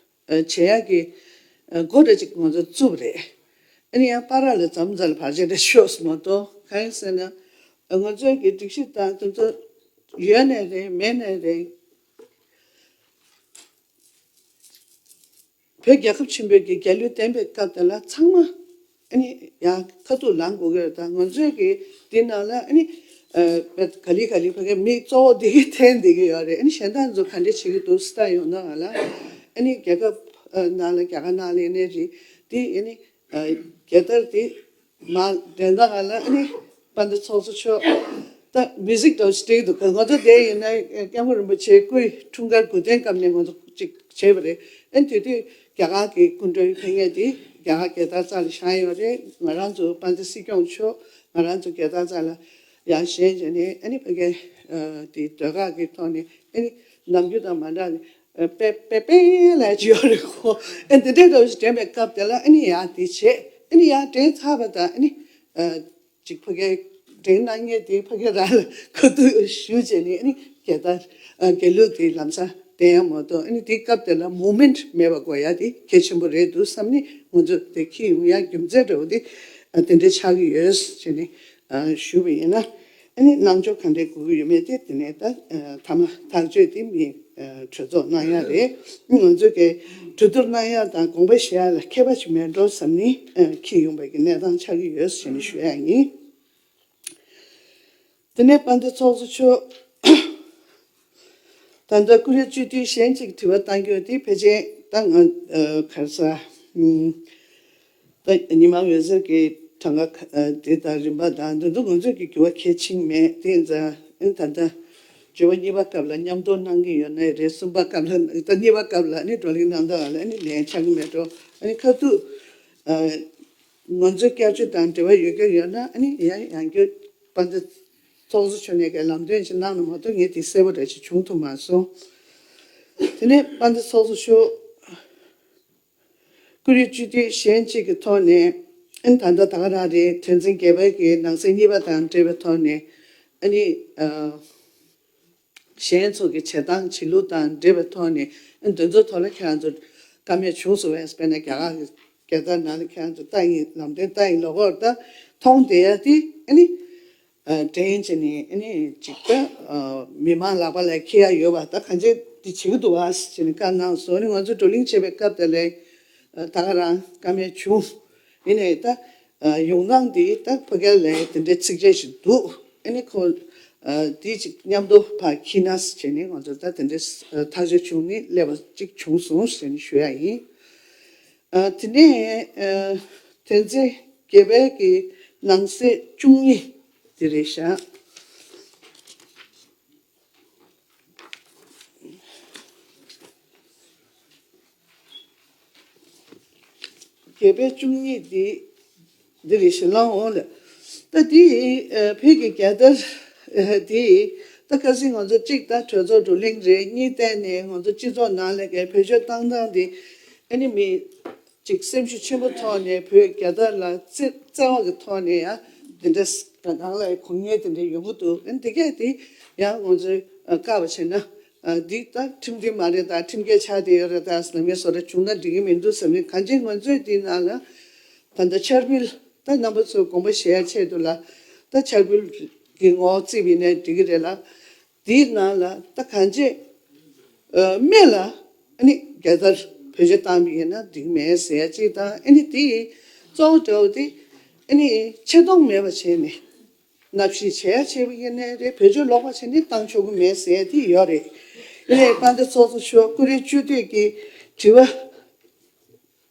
ཨ་བྱེད་ཡག་གི་ཨ་འགོ་འདྲ་ཅིག་ང་ཚོ་བཙུགས་པ་རེད། ཨ་ནི་ཡང་བར་ལ་མཚམས་མཚམས་ལ་བར་ཆད་འདྲ་ཤོར་སོང་མ་གཏོགས་གང་ཡིན་ཟེར་ན་ཨ་ང་ཚོའི་གི་སྒྲིག་གཞི་དང་དེ་ཚོ་ཡོད་ནའི་རེད་མེད་ནའི་རེད། བོད་རྒྱལ་ཁབ་ཆེན་པོའི་གི་རྒྱལ་གླུ་བསྟན་པའི་སྐབས་དེ་ལ་ཚང་མ་ཨ་ནི་ཡང་ཁ་ཐུག་ལངས་དགོས་ཀྱི་རེད། ད་ང་ཚོའི་གི་འདི་ནང་ལ་ཨ་ནི་ཨ་ག་ལེ་ག་ལེ་ཕ་གི་མི་གཙོ་བོ་འདི་གི་འཐེན་བསྡད་ཀྱི་ཡོད་རེད། ཨ་ནི་གཞན་དག་ཚོ་ག་འདྲས་བྱེད་ཀྱི་འདུག་ཟེར་ད་ཡོང་ན་ང་ལ་ཨ་ནི་རྒྱལ་ཁབ་ཨ་ནང་ལ་རྒྱ་གར་ནང་ལ་ཡིན་ནའི་རེད། འདི་ཨ་ནི་ཨ་རྒྱལ་དར་འདི་མ་འགྲེམས་ད་ག་ལ་ཨ་ནི་དཔལ་ལྡན་ཚོགས་གཙོ་མཆོག་ད་མིའུ་ཟིག་འདྲ་བོ་ཞིག་སྤྲད་འདུག་ང་ཚོ་དེ་ཡིན་ན་སྐྱབས་མགོན་རིན་པོ་ཆེའི་སྐུའི་འཁྲུངས་སྐར་དགུ་ཐེངས་སྐབས་ནས་ང་ཚོ་ཅིག་བྱས་པ་རེད། ཨ་ནི་དེ་དུས་རྒྱ་གར་གྱི་སྐུ་མགྲོན་ཕེབས་མཁན་དེ་རྒྱ་གར་རྒྱལ་དར་རྩ་ལ་བཞེངས་ཡོད་རེད། ང་རང་ཚོ་དཔལ་ལྡན་སྲིད་སྐྱོང་མཆོག་ང་རང་ཚོ་རྒྱལ་དར་རྩ་ལ་ཡར་བཞེངས་བྱས་ནས་ཨ་ནི་ཕ་གིའི་དེ་ཟློས་གར་གྱི་ཐོག་ནས་ཨ་ནི་ནམ་རྒྱུན་དང་མ་འདྲ་ནས་པེ་པེ་པེ་ལབ་ཀྱི་ཡོད་རེད་ཁོ། ཨ་འདི་འདྲའི་འདྲ་བོ་ཞིག་འགྲེམས་པའི་སྐབས་དེ་ལ་ཨ་ནི་ཡར་དེ་བྱས་ཨ་ནི་ཡར་འགྲེམས་ཚར་བ་དང་ཨ་ནི། ཅིག་ཕ་གིའི་འགྲེམས་གནང་མཁན་དེ་ཕ་གི་རང་ལ་ཁ་ཐུག་ཞུ་བྱས་ནས་ཨ་ནི་རྒྱལ་དར་རྒྱལ་གླུ་དེ་ལམ་སང་བསྟན་ཡ་མ་གཏོགས་ཨ་ནི་དེའི་སྐབས་དེ་ལ་མུ་མེན་ཊི་མེད་པ་དགོས་ཡ་དེ་གལ་ཆེན་པོ་རེད་འདུག་བསམ་ནས་ང་ཚོ་དེ་འཁྱེར་ཡོང་ཡ་རྒྱུ་མཚན་འདྲ་བོ་དེ་དེ་འདྲ་ཆགས་ཀྱི་ཡོད་ཟེར་ནས་ཞུས་པ་ཡིན་ན། ཨ་ནི་གནང་ཕྱོགས་ག་འདྲས་དགོས་ཀྱི་ཡོད་མེད་དེ་དེ་ནས་ད་མཐའ་མ་ཐག་གཅོད་དེ་མི་གྲོས་ཚོགས་གནང་ཡ་རེད། ང་ཚོ་གི་གྲོས་བསྡུར་གནང་ཡ་དང་དགོངས་པ་བཞེས་ཡ་ལ་ཁྱད་པར་ཅིག་མེད་འགྲོ་བསམ་ནས་འཁྱེར་ཡོང་པའི་གི་གནས་སྟངས་ཆགས་ཀྱི་ཡོད་ཟེར་ནས་ཞུ་ཡ་ཡིན། དེ་ནས་དཔལ་ལྡན་ཚོགས་གཙོ་མཆོག་ད་ལྟ་ཀུ་རེ་སྤྱི་འཐུས་གཞན་གཅིག་དྲི་བ་བཏང་རྒྱུ་དེ་ཕལ་ཆེར་ད་ང་ག་རེ་ཟ་ད་ཉི་མ་འོད་ཟེར་གྱི་གྲངས་ཀ་དེ་དང་རིམ་པ་དང་འདི་ཚོ་ང་ཚོས་ཀྱི་འགྱུར་བ་གལ་ཆེན་མེད། དེ་ཡིན་ཙང་ཨ་ནི་ད་ལྟ་བརྗོད་པ་གཉིས་པ་སྐབས་ལ་མཉམ་དུ་གནང་གི་ཡོད་ནའི་རེད། གསུམ་པ་སྐབས་ལ་ད་གཉིས་པ་སྐབས་ལ་ཨ་ནི་བགྲོ་གླེང་གནང་སྟངས་ལ་ཨ་ནི་ལན་ཆགས་ཀྱི་མེད་འགྲོ། ཨ་ནི་ཁ་ཐུག་ང་ཚོས་བསྐྱར་བཅོས་དང་འབྲེལ་བ་ཡོད་རྒྱུ་ཡོད་ན་ཨ་ནི་ཡང་ཡང་བསྐྱར་དཔལ་ལྡན་ཚོགས་གཙོ་མཆོག་ནས་ཀྱི་ལམ་སྟོན་ཅིག་གནང་ན་མ་གཏོགས་ངས་དེ་གསལ་པོ་འདྲ་ཞིག་བྱུང་ཐུབ་མ་སོང་། དེ་ནས་དཔལ་ལྡན་ཚོགས་གཙོ་མཆོག་ཀུ་རེ་སྤྱི་འཐུས་གཞན་གཅིག་གི་ཐོག་ནས་ཨ་ནི་ད་ལྟ་ད་ག་རང་རེད། དོན་ཚན་བརྒྱད་པའི་གི་ནང་གསེས་གཉིས་པ་དང་འབྲེལ་བའི་ཐོག་ནས་ཨ་ནི་ཨ་གཞན་ཚོ་གི་བྱེད་སྟངས་བྱེད་ལུགས་དང་འབྲེལ་བའི་ཐོག་ནས་ཨ་ནི་དེ་ཚོའི་ཐོག་ལ་ཁྱེད་རང་ཚོ་བཀའ་མོལ་བྱུང་སོང་བས། དཔེར་ན་རྒྱ་གར་གི་རྒྱལ་དར་ནང་ལ་ཁྱེད་རང་ཚོ་ལྟ་ཡིན་ལམ་སྟོན་ལྟ་ཡིན་ལོ་གོར་ད་མཐོང་བསྡད་ཡ་དེ་ཨ་ནི། དྲན་བྱས་ནས་ཨ་ནི་ཅིག་ད་མི་མང་ལག་པ་ལ་འཁྱེར་ཡ་ཡོད་པ་ད་གང་ཅི་འདི་བྱེད་ཀྱི་འདུག་བ་ཟེར་ནས་བཀའ་གནང་སོང་། ཨ་ནི་ང་ཚོ་བགྲོ་གླེང་བྱེད་པའི་སྐབས་དེ་ལ་ད་ག་རང་བཀའ་མོལ་བྱུང་། ཡིན་ནའི་ད་ཡོང་སྟངས་འདི་ད་ཕ་གི་ལ་དེ་འདྲའི་ཚིགས་བཅད་ཞིག་འདུག་ཨ་ནི་ཁོ་འདི་ཅིག་མཉམ་དུ་ཕར་འཁྱེར་ན་ཟེར་ནས་ང་ཚོ་ད་དེ་འདྲའི་ཐག་གཅོད་བྱུང་ནས་སླེབས་པ་ཅིག་བྱུང་སོང་ཟེར་ནས་ཞུ་ཡ་ཡིན། ཨ་དེ་ནས་ཨ་དོན་ཚན་བརྒྱད་པའི་གི་ནང་གསེས་བཅུ་གཉིས་ དེ་རེད་ཤག་བརྒྱད་པའི་བཅུ་གཉིས་འདི་འདི་རེད་ཤག་ལགས། འོང་ལ། ད་འདི་ཨ་བོད་ཀྱི་རྒྱལ་དར་ཨ་འདི་ད་ཁ་སང་ང་ཚོ་གཅིག་ད་གྲོས་ཚོགས་བགྲོ་གླེང་རེད། གཉིས་བལྟས་ནས་ང་ཚོ་སྤྱི་ཚོགས་ནང་ལ་གའི་བེད་སྤྱོད་བཏང་སྟངས་འདི་ཨ་ནི་མི་ཅིག་སེམས་ཤུགས་ཆེན་པོ་ཐོག་ནས་བོད་རྒྱལ་དར་ལ་བརྩེ་བརྩེ་བ་གི་ཐོག་ནས་ཡང་འདི་འདྲ་ད་ནང་ལ་དགོངས་ངེས་དེ་འདྲ་ཡོང་གི་འདུག་ཨ་ནི་དེ་གས་དེ་ཡང་ང་ཚོས་ཨ་བཀག་པ་བྱས་ན་ཨ་འདི་ད་ཁྲིམས་མཐུན་མ་རེད། ད་ཁྲིམས་འགལ་ཆགས་བསྡད་ཡོད་རེད། ད་ཟེར་ནས་མི་བཟོ་འདྲ་བྱུང་ན་འགྲིག་གི་མི་འདུག་ཟེར་ནས། གང་ཅི་ང་ཚོས་འདི་ནང་ལ་ད་ལྟ་འཆར་འབུལ་ད་རྣམ་པ་ཚོས་དགོངས་པ་བཞེས་ཡ་ཆེད་དུ་ལ་ད་འཆར་འབུལ་གྱི་ངོ་བོ་བརྩིས་པ་ཡིན་ན་འགྲིག་གི་རེད་ལ། དེའི་ནང་ལ་ད་གང་ཅི་ཨ་སྨད་ལ་ཨ་ནི་རྒྱལ་དར་བེད་སྤྱོད་བཏང་བ་ཡིན་ན་འགྲིག་མེད་ཟེར་ཡ་གཅིག་དང་། ཨ་ནི་དེ་གཙོ་བོ་འདྲ་བོ་དེ་ཨ་ནི་ཆེ་མཐོང་མེད་པ་བྱས་ནས་བརྣབ་བཤིག་བྱས་ཡ་བྱས་པ་ཡིན་ནའི་རེད། བེད་སྤྱོད་ལོག་པ་བྱས་ནས་བཏང་ཆོག་གི་མེད་ཟེར་ཡ་དེ་ཡོད་རེད། ཨ་ནི་དཔལ་ལྡན་ཚོགས་གཙོ་མཆོག་ཀུ་རེ་བཅུ་དུས་ཀྱི་དྲི་བ་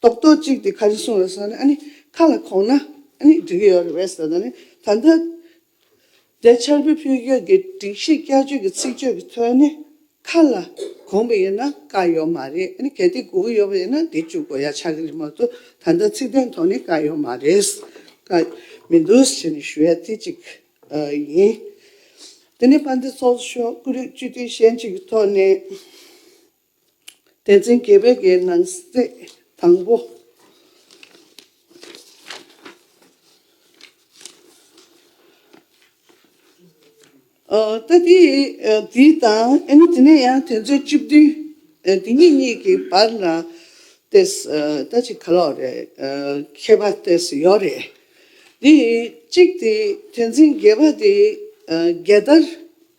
རྡོག་རྡོག་གཅིག་དེ་ག་རེ་གསུངས་རེད་ཟེར་ན། ཨ་ནི་ཁ་ལ་གོང་ན་ཨ་ནི་འགྲིག་གི་ཡོད་རེད་པས་ཟེར། ད་ནི་ད་ལྟ་དེ་འཆར་འབུལ་ཕུལ་རྒྱུ་གི་སྒྲིག་གཞི་བསྐྱར་བཅོས་ཀྱི་ཚིག་བརྗོད་ཀྱི་ཐོག་ནས་ཁ་ལ་གོང་པ་ཡིན་ན་བཀག་ཡོད་མ་རེད། ཨ་ནི་གལ་ཏེ་དགོས་ཀྱི་ཡོད་པ་ཡིན་ན་དེ་བཅུག་དགོས་ཡ་ཆགས་ཀྱི་རེད་མ་གཏོགས། ད་ལྟ་ཚིག་དོན་ཐོག་ནས་བཀག་ཡོད་མ་རེད། བཀག་མི་འདུག་ཟེར་ནས་ཞུ་ཡ་དེ་གཅིག་ཨ་ཡིན། དེ་ནས་དཔལ་ལྡན་ཚོགས་གཙོ་མཆོག་ཀུ་རེ་བཅུ་དུས་གཞན་གཅིག་གི་ཐོག་ནས། དོན་ཚན་བརྒྱད་པའི་གི་ནང་གསེས་དང་པོ། ཨ་ད་དེ་ཨ་དེ་དང་། ཨ་ནི་དེ་ནས་ཡང་དོན་ཚན་བཅུ་བདུན་ཨ་དེ་གཉིས་གཉིས་ཀྱི་བར་ལ་ཏེས་ཨ་ད་ཅིག་ག་ལོག་རེད། ཨ་ཁྱད་པར་ཏེས་ཡོད་རེད། དེ་གཅིག་དེ་དོན་ཚན་བརྒྱད་པ་དེ་ཨ་རྒྱལ་དར་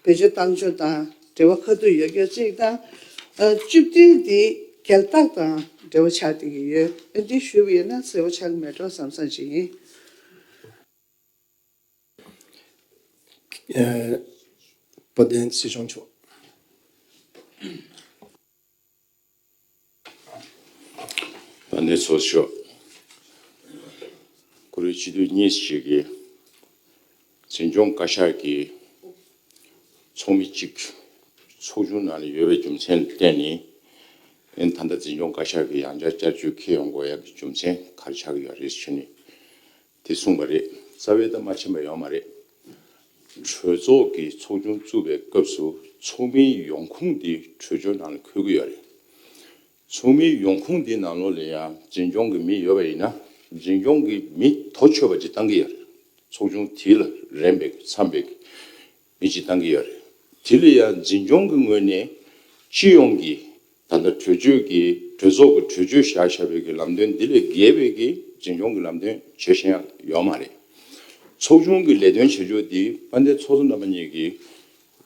བེད་སྤྱོད་བཏང་ཕྱོགས་དང་འབྲེལ་བ་ཁ་ཐུག་ཡོད་རྒྱུ་གཅིག་དང་། ཨ་བཅུ་བདུན་དེ་རྒྱལ་རྟགས་དང་འབྲེལ་བ་ཆགས་བསྡད་ཀྱི་ཡོད། ཨ་འདི་ཞུས་པ་ཡིན་ན་གསལ་པོ་ཆགས་ཀྱི་མེད་འགྲོ་བསམ་བསམ་ཞིག་ཡིན། ཨ་དཔལ་ལྡན་སྲིད་སྐྱོང་མཆོག་དཔལ་ལྡན་ཚོགས་གཙོ་མཆོག་ཀུ་རེ་བཅུ་དུས་གཉིས་ཀྱི་འཛིན་སྐྱོང་བཀའ་ཤག་གི་ཚོགས་མི་གཅིག་ཚོགས་ཆུང་ནང་ལ་ཡོད་པའི་རྒྱུ་མཚན་ལ་བརྟེན་ནས། ཨ་ནི་ད་ལྟ་འཛིན་སྐྱོང་བཀའ་ཤག་གི་ཡང་བསྐྱར་བསྐྱར་བཅོས་འཁྱེར་ཡོང་དགོས་ཡག་གི་རྒྱུ་མཚན་ག་རེ་ཆགས་ཀྱི་ཡོད་རེད་ཞུས་ནས་དེ་གསུངས་པ་རེད། རྩ་བའི་ད་མ་ཕྱིན་པ་ཡོད་མ་རེད། གྲོས་ཚོགས་ཀྱི་ཚོགས་ཆུང་བཙུགས་པའི་སྐབས་སུ་ཚོགས་མིའི་ཡོང་ཁུངས་དེ་གྲོས་ཆོད་ནང་ལ་འཁོད་ཀྱི་ཡོད་རེད། ཚོགས་མིའི་ཡོང་ཁུངས་དེ་ནང་ལོགས་ལ་ཡང་འཛིན་སྐྱོང་གི་མི་ཡོད་པ་ཡིན་ན། འཛིན་སྐྱོང་གི་མི་དོ་ཆོད་པ་ཅིག་བཏང་གི་ཡོད་རེད། ཚོགས་ཆུང་དེ་ལ་རན་པའི་འཚམ་པའི་མི་ཅིག་བཏང་གི་ཡོད་རེད། དེ་ལ་ཡང་འཛིན་སྐྱོང་གི་ངོས་ནས་སྤྱི་ཡོངས་ཀྱི་ད་ལྟ་གྲོས་ཆོད་ཀྱི་གྲོས་ཚོགས་ཀྱི་གྲོས་ཆོད་བཞག་བཞག་པའི་གི་ལམ་སྟོན་འདི་ལས་བརྒལ་བའི་གི་འཛིན་སྐྱོང་གི་ལམ་སྟོན་བྱེད་བཞིན་ཡང་ཡོད་མ་རེད། ཚོགས་ཆུང་གི་ལས་དོན་བྱེད་ཕྱོགས་འདི་དཔལ་ལྡན་ཚོགས་གཙོ་རྣམ་པ་གཉིས་ཀྱི་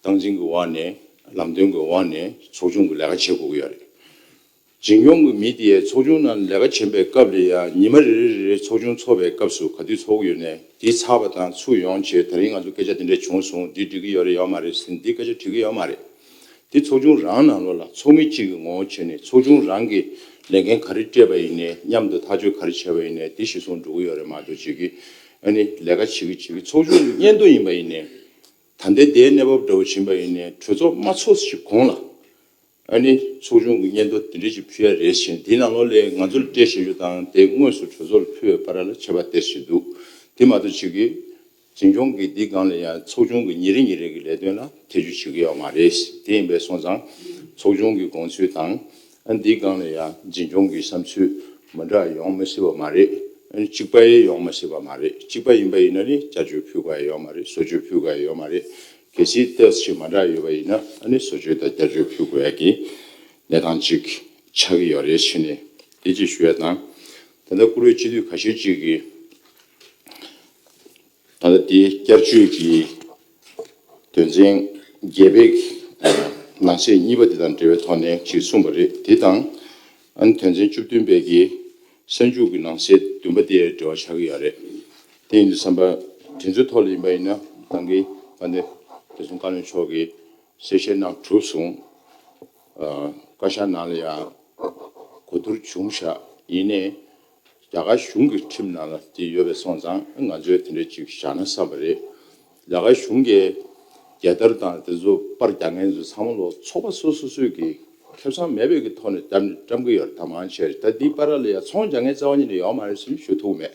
སྟངས་འཛིན་གྱི་འོག་ནས་ལམ་སྟོན་གྱི་འོག་ནས་ཚོགས་ཆུང་གི་ལས་ཀ་བྱེད་དགོས་ཀྱི་ཡོད་རེད། འཛིན་སྐྱོང་གི་མི་དེ་ཚོགས་ཆུང་ནང་ལས་ཀ་བྱེད་པའི་སྐབས་ལ་ཡང་ཉི་མ་རེ་རེ་རེ་ཚོགས་ཆུང་ཚོགས་པའི་སྐབས་སུ་ག་དུས་ཚོགས་ཀྱི་ཡོད་ནས་དེ་ཚར་བ་དང་ཚུར་ཡོང་བྱས་ད་རིང་ང་ཚོ་སྐད་ཆ་དེ་འདྲ་བྱུང་སོང་། འདི་འགྲིག་གི་ཡོད་རེད་ཡོད་མ་རེད་ཟེར་ནས་འདི་སྐད་ཆ་དྲི་གི་ཡོད་མ་རེད། དེ་ཚོགས་ཆུང་རང་ནང་ལོགས་ལ་ཚོགས་མི་གཅིག་གི་ངོ་བོ་བྱས་ནས་ཚོགས་ཆུང་རང་གིས་ལས་འགན་ག་རེ་སྤྲད་པ་ཡིན་ནའི་མཉམ་དུ་ཐག་གཅོད་ག་རེ་བྱས་པ་ཡིན་ནའི་དེ་གཞིར་བཟུང་འགྲོ་གི་ཡོད་རེད་མ་གཏོགས་གཅིག་གིས་ཨ་ནི་ལས་ཀ་བྱེད་ཀྱི་བྱེད་ཀྱི་ཚོགས་ཆུང་གི་སྙན་ཐོ་ཡིན་པ་ཡིན་ནའི་ད་ལྟའི་དེའི་གནས་བབ་འདྲ་བོ་ཕྱིན་པ་ཡིན་ནའི་གྲོས་ཚོགས་མ་ཚོགས་ཞིག་གོང་ལ། ཨ་ནི་ཚོགས་ཆུང་གི་སྙན་ཐོ་དེ་འདྲ་ཞིག་ཕུལ་ཡ་རེད་ཟེར་དེའི་ནང་ལོགས་ལས་ང་ཚོར་སྤྲད་བཞག་རྒྱུ་དང་དེ་དངོས་སུ་གྲོས་ཚོགས་ལ་ཕུལ་བའི་བར་ལ་ཁྱད་པར་ཏོག་ཙམ་འདུག་དེ་མ་གཏོགས་གཅིག་གིས་འཛིན་སྐྱོང་གི་འདི་སྒང་ལ་ཡང་ཚོགས་ཆུང་གི་ཉིན་རེ་ཉིན་རེ་གི་ལས་དོན་ལ་ཐེ་ཇུས་བྱེད་ཀྱི་ཡོད་མ་རེད། དེ་ཡིན་པས་སོང་ཙང་ཚོགས་ཆུང་གི་དགོངས་ཚུལ་དང་ཨ་འདི་སྒང་ལ་ཡང་འཛིན་སྐྱོང་གི་བསམ་ཚུལ་མ་འདྲ་ཡོང་མི་སྲིད་པ་མ་རེད། ཨ་ནི་གཅིག་པ་ཡང་ཡོང་མི་སྲིད་པ་མ་རེད། གཅིག་པ་ཡིན་པ་ཡིན་ན་ནི་བསྐྱར་བཅོས་ཕུལ་དགོས་ཡ་ཡོད་མ་རེད། བཟོ་བཅོས་ཕུལ་དགོས་ཡ་ཡོད་མ་རེད། གལ་སྲིད་ཏོག་ཙམ་མ་འདྲ་ཡོད་པ་ཡིན་ན་ཨ་ནི་བཟོ་བཅོས་དང་བསྐྱར་བཅོས་ཕུལ་དགོས་ཡ་གི་གནས་སྟངས་ཅིག་ཆགས་ཀྱི་ཡོད་རེད་ཟེར་ནས་དེ་ཅིག་ཞུ་ཡ་དང་། ད་ལྟ་བཀུར་འོས་སྤྱི་འཐུས་ཁ་ཤས་ཅིག་གིས་ད་ལྟ་དེའི་བསྐྱར་བཅོས་ཀྱི་དོན་ཚན་བརྒྱད་པའི་ནང་གསེས་གཉིས་པ་དེ་དང་འབྲེལ་བའི་ཐོག་ནས་ཅིག་གསུངས་པ་རེད། དེ་དང་ཨ་ནི་དོན་ཚན་བཅུ་བདུན་པའི་གི་གསར་འཇུག་གི་ནང་གསེས་བདུན་པ་དེ་འབྲེལ་བ་ཆགས་ཀྱི་ཡོད་རེད། དེ་ཡིན་དུས་ཙམ་པ་དེ་ཚོའི་ཐོག་ལ་ཡིན་པ་ཡིན་ན་ད་གིན་དཔལ་ལྡན་བདེ་སྲུང་བཀའ་བློན་མཆོག་གིས་གསལ་བཤད་གནང་གྲུབ་སོང་། ཨ་བཀའ་ཤག་ནང་ལ་ཡང་གོ་བསྡུར་བྱུང་ཤག་ཡིན་ནའི་རྒྱ་གར་གཞུང་གི་ཁྲིམས་ནང་ལ་དེ་ཡོད་པས་སོང་ཙང་ང་ཚོས་དེ་འདྲ་ཅིག་བཞག་ན་བསམ་པ་རེད། རྒྱ་གར་གཞུང་གིས་རྒྱལ་དར་དང་དེ་ཚོ་པར་རྒྱག་མཁན་ཚོ་ཚང་མ་ལོ་ཚོགས་པ་སོ་སོ་སོས་ཀྱི་ཁེ་བཟང་མེད་པའི་གི་ཐོག་ནས་བཀྲམ་བཀྲམ་གི་ཡོད་རེད། ད་མང་ཆེ་རེད། ད་འདིའི་བར་ལ་ཡ་ཚོང་རྒྱག་མཁན་རྩ་བ་ཉིད་ནས་ཡོད་མ་རེད་ཟེར་ཞུ་ཐུབ་མེད།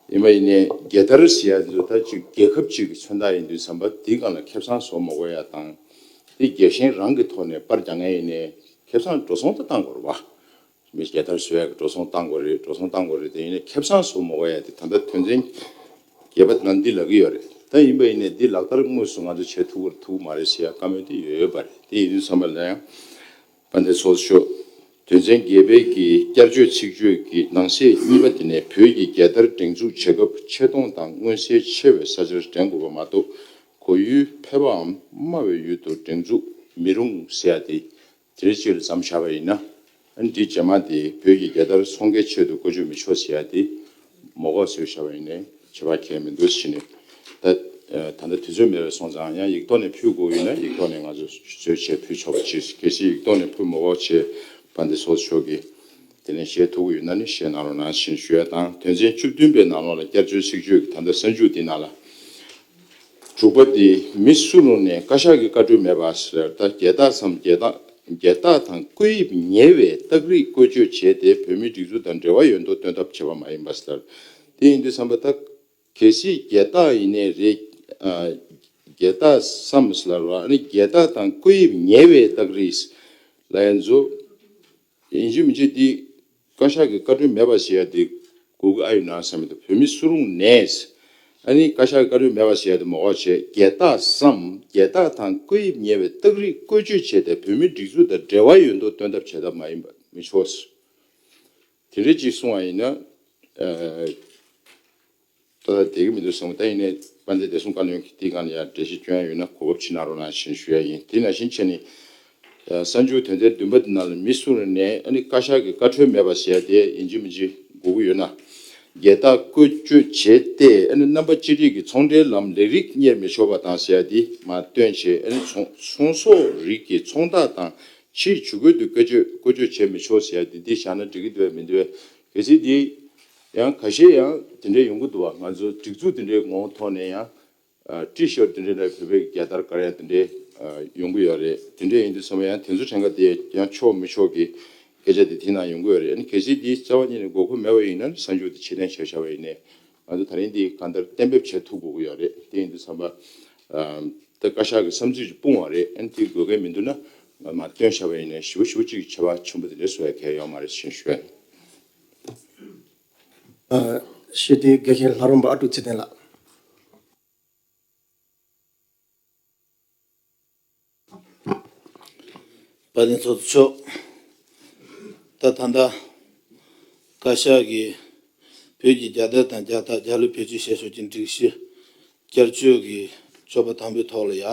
ཡིན་པ་ཡིན་ནའི་རྒྱལ་དར་ཟེར་ཡ་འདི་ཚོ་ད་ཅིག་རྒྱལ་ཁབ་ཅིག་གི་མཚོན་རྟགས་ཡིན་དུས་ཙམ་པ་འདིའི་སྒང་ལ་ཁེ་བཟང་བཟོ་མ་དགོས་ཡ་དང་། འདི་རྒྱལ་ཞེན་རང་གི་ཐོག་ནས་པར་རྒྱག་མཁན་ཡིན་ནའི་ཁེ་བཟང་འགྲོ་སོང་ད་བཏང་དགོས་རེད་བ། མི་རྒྱལ་དར་བཟོ་ཡ་གི་འགྲོ་སོང་བཏང་དགོས་རེད། འགྲོ་སོང་བཏང་དགོས་རེད། དེ་ཡིན་ནའི་ཁེ་བཟང་བཟོ་མ་དགོས་ཡ་དེ་ད་ལྟ་དོན་ཚན་བརྒྱད་པ་ནང་འདི་ལབ་ཀྱི་ཡོད་རེད། ད་ཡིན་པ་ཡིན་ནའི་འདི་ལག་བསྟར་དངོས་སུ་ང་ཚོ་བྱེད་ཐུབ་ཀྱི་རེད་ཐུབ་ཀྱི་མ་རེད་ཟེར་ཡ་བཀའ་མོལ་འདི་ཡོད་ཡོད་པ་རེད། དེ་ཡིན་དུས་ཙམ་པ་ལ་ཡང་དཔལ་ལྡན་ཚོགས་གཙོ་མཆོག་དོན་ཚན་བརྒྱད་པའི་གི་བསྐྱར་བཅོས་ཚིག་བརྗོད་ཀྱི་ནང་གསེས་གཉིས་པ་དེ་ནས་བོད་ཀྱི་རྒྱལ་དར་སྒྲེང་འཛུགས་བྱེད་སྐབས་ཆེ་མཐོང་དང་མངོན་གསལ་ཆེ་བའི་ས་ཆར་སྒྲེང་དགོས་པ་མ་གཏོགས་གོ་ཡུལ་ཕལ་པའམ་དམའ་བའི་ཡུལ་དུ་སྒྲེང་འཛུགས་མི་རུང་ཟེར་ཡ་དེ། དེ་རིང་གཅིག་ལ་མཚམས་བཞག་པ་ཡིན་ན། ཨ་ནི་འདི་རྗེས་མ་དེ་བོད་ཀྱི་རྒྱལ་དར་ཚོང་རྒྱག་ཆེད་དུ་བཀོལ་སྤྱོད་མི་ཆོག་ཟེར་ཡ་དེ་མ་དགོས་ཟེར་བཞག་པ་ཡིན་ནའི་ཁྱད་པར་གང་ཡང་མི་འདུག་ཟེར་ནས། ད་ད་ལྟ་དུས་ཚོད་མེད་པ་སོང་ཙང་ཡང་ཡིག་ཐོག་ནས་ཕུལ་དགོས་ཡོད་ན་ཡིག་ཐོག་ནས་ང་ཚོས་བཟོས་བྱས་ཕུལ་ཆོག་པ་བྱེད། གལ་སྲིད་ཡིག་ཐོག་ནས་ཕུལ་མ་དགོས་བྱས་དཔལ་ལྡན་ཚོགས་གཙོ་མཆོག་གིས་དེ་ནས་བཞེས་ཐུབ་ཀྱི་ཡོད་ན་ནི་བཞེས་གནང་རོགས་གནང་ཞེས་ཞུ་ཡ་དང་། དོན་ཚན་བཅུ་བདུན་པའི་ནང་ལོགས་ལ་བསྐྱར་བཅོས་ཚིག་བརྗོད་ཀྱི་ད་ལྟ་གསར་འཇུག་འདི་ནང་ལ། དྲུག་པ་འདི་མི་སུ་རུང་ནས་བཀའ་ཤག་གི་བཀའ་འཁྲོལ་མེད་པ་ཟེར། ད་རྒྱལ་རྟགས་སམ་རྒྱལ་རྟགས་རྒྱལ་རྟགས་དང་བཀོད་དབྱིབས་ཉེ་བའི་རྟགས་རིགས་བཀོལ་སྤྱོད་བྱས་ཏེ་བོད་མིའི་སྒྲིག་འཛུགས་དང་འབྲེལ་བ་ཡོད་མདོག་སྟོན་ཐབས་བྱས་པ་མ་ཡིན་པ་ཟེར། དེ་ཡིན་དུས་ཙམ་པ་ད་གལ་སྲིད་རྒྱལ་རྟགས་ཡིན་ནའི་རེད། ཨ། རྒྱལ་རྟགས་སམ་ཟེར་བ་ཨ་ནི་རྒྱལ་རྟགས་དང་བཀོད་དབྱིབས་ཉེ་བའི་རྟགས་རིགས་ལ་ཡང་འཛུགས། ཡིན་གཅིག་མིན་གཅིག་འདི་བཀའ་ཤག་གི་བཀའ་འཁྲོལ་མེད་པ་ཞེས་ཡ་དེ་དགོས་ཀྱི་ཨ་ཡོད་ན་བསམ་མི་འདུག་བོད་མི་སུ་རུང་ནས། ཨ་ནི་བཀའ་ཤག་གི་བཀའ་འཁྲོལ་མེད་པ་ཞེས་ཡ་དེ་མ་དགོས་བྱས་རྒྱལ་རྟགས་སམ་རྒྱལ་རྟགས་དང་བཀོད་དབྱིབས་ཉེ་བའི་རྟགས་རིགས་བཀོལ་སྤྱོད་བྱས་ཏེ་བོད་མིའི་སྒྲིག་འཛུགས་དང་འབྲེལ་བ་ཡོད་མདོག་སྟོན་ཐབས་བྱེད་ཐབས་མ་ཡིན་པ་མི་ཆོག་དེ་འདྲ་ཅིག་གསུངས་པ་ཡིན་ན། ཨ། ཏག་ཏག་བསྡད་ཀྱི་མི་འདུག་བསམ། ད་ཡིན་ནའི་དཔལ་ལྡན་བདེ་སྲུང་བཀའ་བློན་གྱིས་དེའི་སྒང་ལ་ཡང་འགྲེལ་བཤད་སྐྱོན་ཡ་ཡོད་ན་གོ་སྐབས་ཕྱི་ནང་རོགས་གནང་ཞེས་ཞུ་ཡ་ཡིན། དེ་ནང་བཞིན་བྱས་ནས་གསར་འཇུག་དོན་ཚན་བདུན་པ་འདི་ནང་ལ་མི་སུ་རུང་ནས་ཨ་ནི་བཀའ་ཤག་གི་བཀའ་འཁྲོལ་མེད་པ་ཟེར་ཡ་དེ་ཡིན་གཅིག་མིན་གཅིག་དགོས་ཀྱི་ཡོད་ན། རྒྱལ་རྟགས་བཀོལ་སྤྱོད་བྱས་ཏེ་ཨ་ནི་རྣམ་པ་གཅིག་སྒྲིལ་གྱི་ཚོང་འབྲེལ་ལམ་ལས་རིགས་གཉེར་མི་ཆོག་པ་དང་ཟེར་ཡ་དེ་མར་བཏོན་བྱས། ཨ་ནི་ཚོང་ཚོང་ཟོག་རིགས་ཀྱི་ཚོང་རྟགས་དང་ཕྱིའི་ཇུས་འགོད་དུ་བཀོལ་སྤྱོད་བཀོལ་སྤྱོད་བྱེད་མི་ཆོག་ཟེར་ཡ་དེ་འདི་བཞག་ན་འགྲིག་གི་འདུག་གས་མི་འདུག་གས། གལ་སྲིད་འདི། ཡང་ཁ་ཤས་ཡང་དེ་འདྲའི་ཡོང་གི་འདུག་བ། ང་ཚོ་སྒྲིག་འཛུགས་དེ་འདྲའི་ངོ་བོ་ཐོག་ནས་ཡང་ཨ། ཊི་ཤར་ཊི་དེ་འདྲའི་ནང་བོད་པའི་རྒྱལ་དར་དཀར་ཡང་དེ་འདྲའི་ཨ། ཡོང་གི་ཡོད་རེད། དེ་འདྲའི་ཡིན་དུས་ཙམ་པ་ཡང་དེ་ཚོ་གྲངས་ཀ་དེ་ཡང་ཆོག་མི་ཆོག་གི་སྐད་ཆ་དེ་དེ་ནང་ཡོང་གི་ཡོད་རེད། ཨ་ནི་གལ་སྲིད་འདི་རྩ་བ་ཉིད་ནས་དགོས་མཁོ་མེད་པ་ཡིན་ན་གསར་འཇུག་དེ་ཕྱིར་འཐེན་བྱས་བཞག་པ་ཡིན་ནའི་ང་ཚོ་ད་རིང་འདི་གང་ལྟར་གཏན་འབེབས་བྱེད་ཐུབ་དགོས་ཀྱི་ཡོད་རེད། དེ་ཡིན་དུས་ཙམ་པ་ཨ། ད་བཀའ་ཤག་གི་བསམ་ཚུལ་ཅིག་སྤུངས་པ་རེད། ཨ་ནི་དེ་དགོས་མཁན་མི་འདུག་ན་ང་མར་བཏོན་བཞག་པ་ཡིན་ནའི་ཞེ་པོ་ཞེ་པོ་ཅིག་ཁྱད་པར་ཆེན་པོ་དེ་འདྲ་བཟོ་ཡ་གལ་ཡོད་མ་རེད་ཅེས་ཞུ་ཡ་ཡིན། ཨ། ཞེས་དེ་དགེ་བཤེས་ལྷ་རམས་པ་ཨ་ཀྲུག་ཚེ་བརྟན་ལགས། དཔལ་ལྡན་ཚོགས་གཙོ་མཆོག་ད་ད་ལྟ་བཀའ་ཤག་གིས་བོད་ཀྱི་རྒྱལ་དར་དང་རྒྱལ་རྟགས་རྒྱལ་གླུ་བེད་སྤྱོད་བྱས་ཕྱོགས་ཀྱི་སྒྲིག་གཞི་བསྐྱར་བཅོས་ཀྱི་ཕྱོགས་པ་དང་པོའི་ཐོག་ལ་ཡ།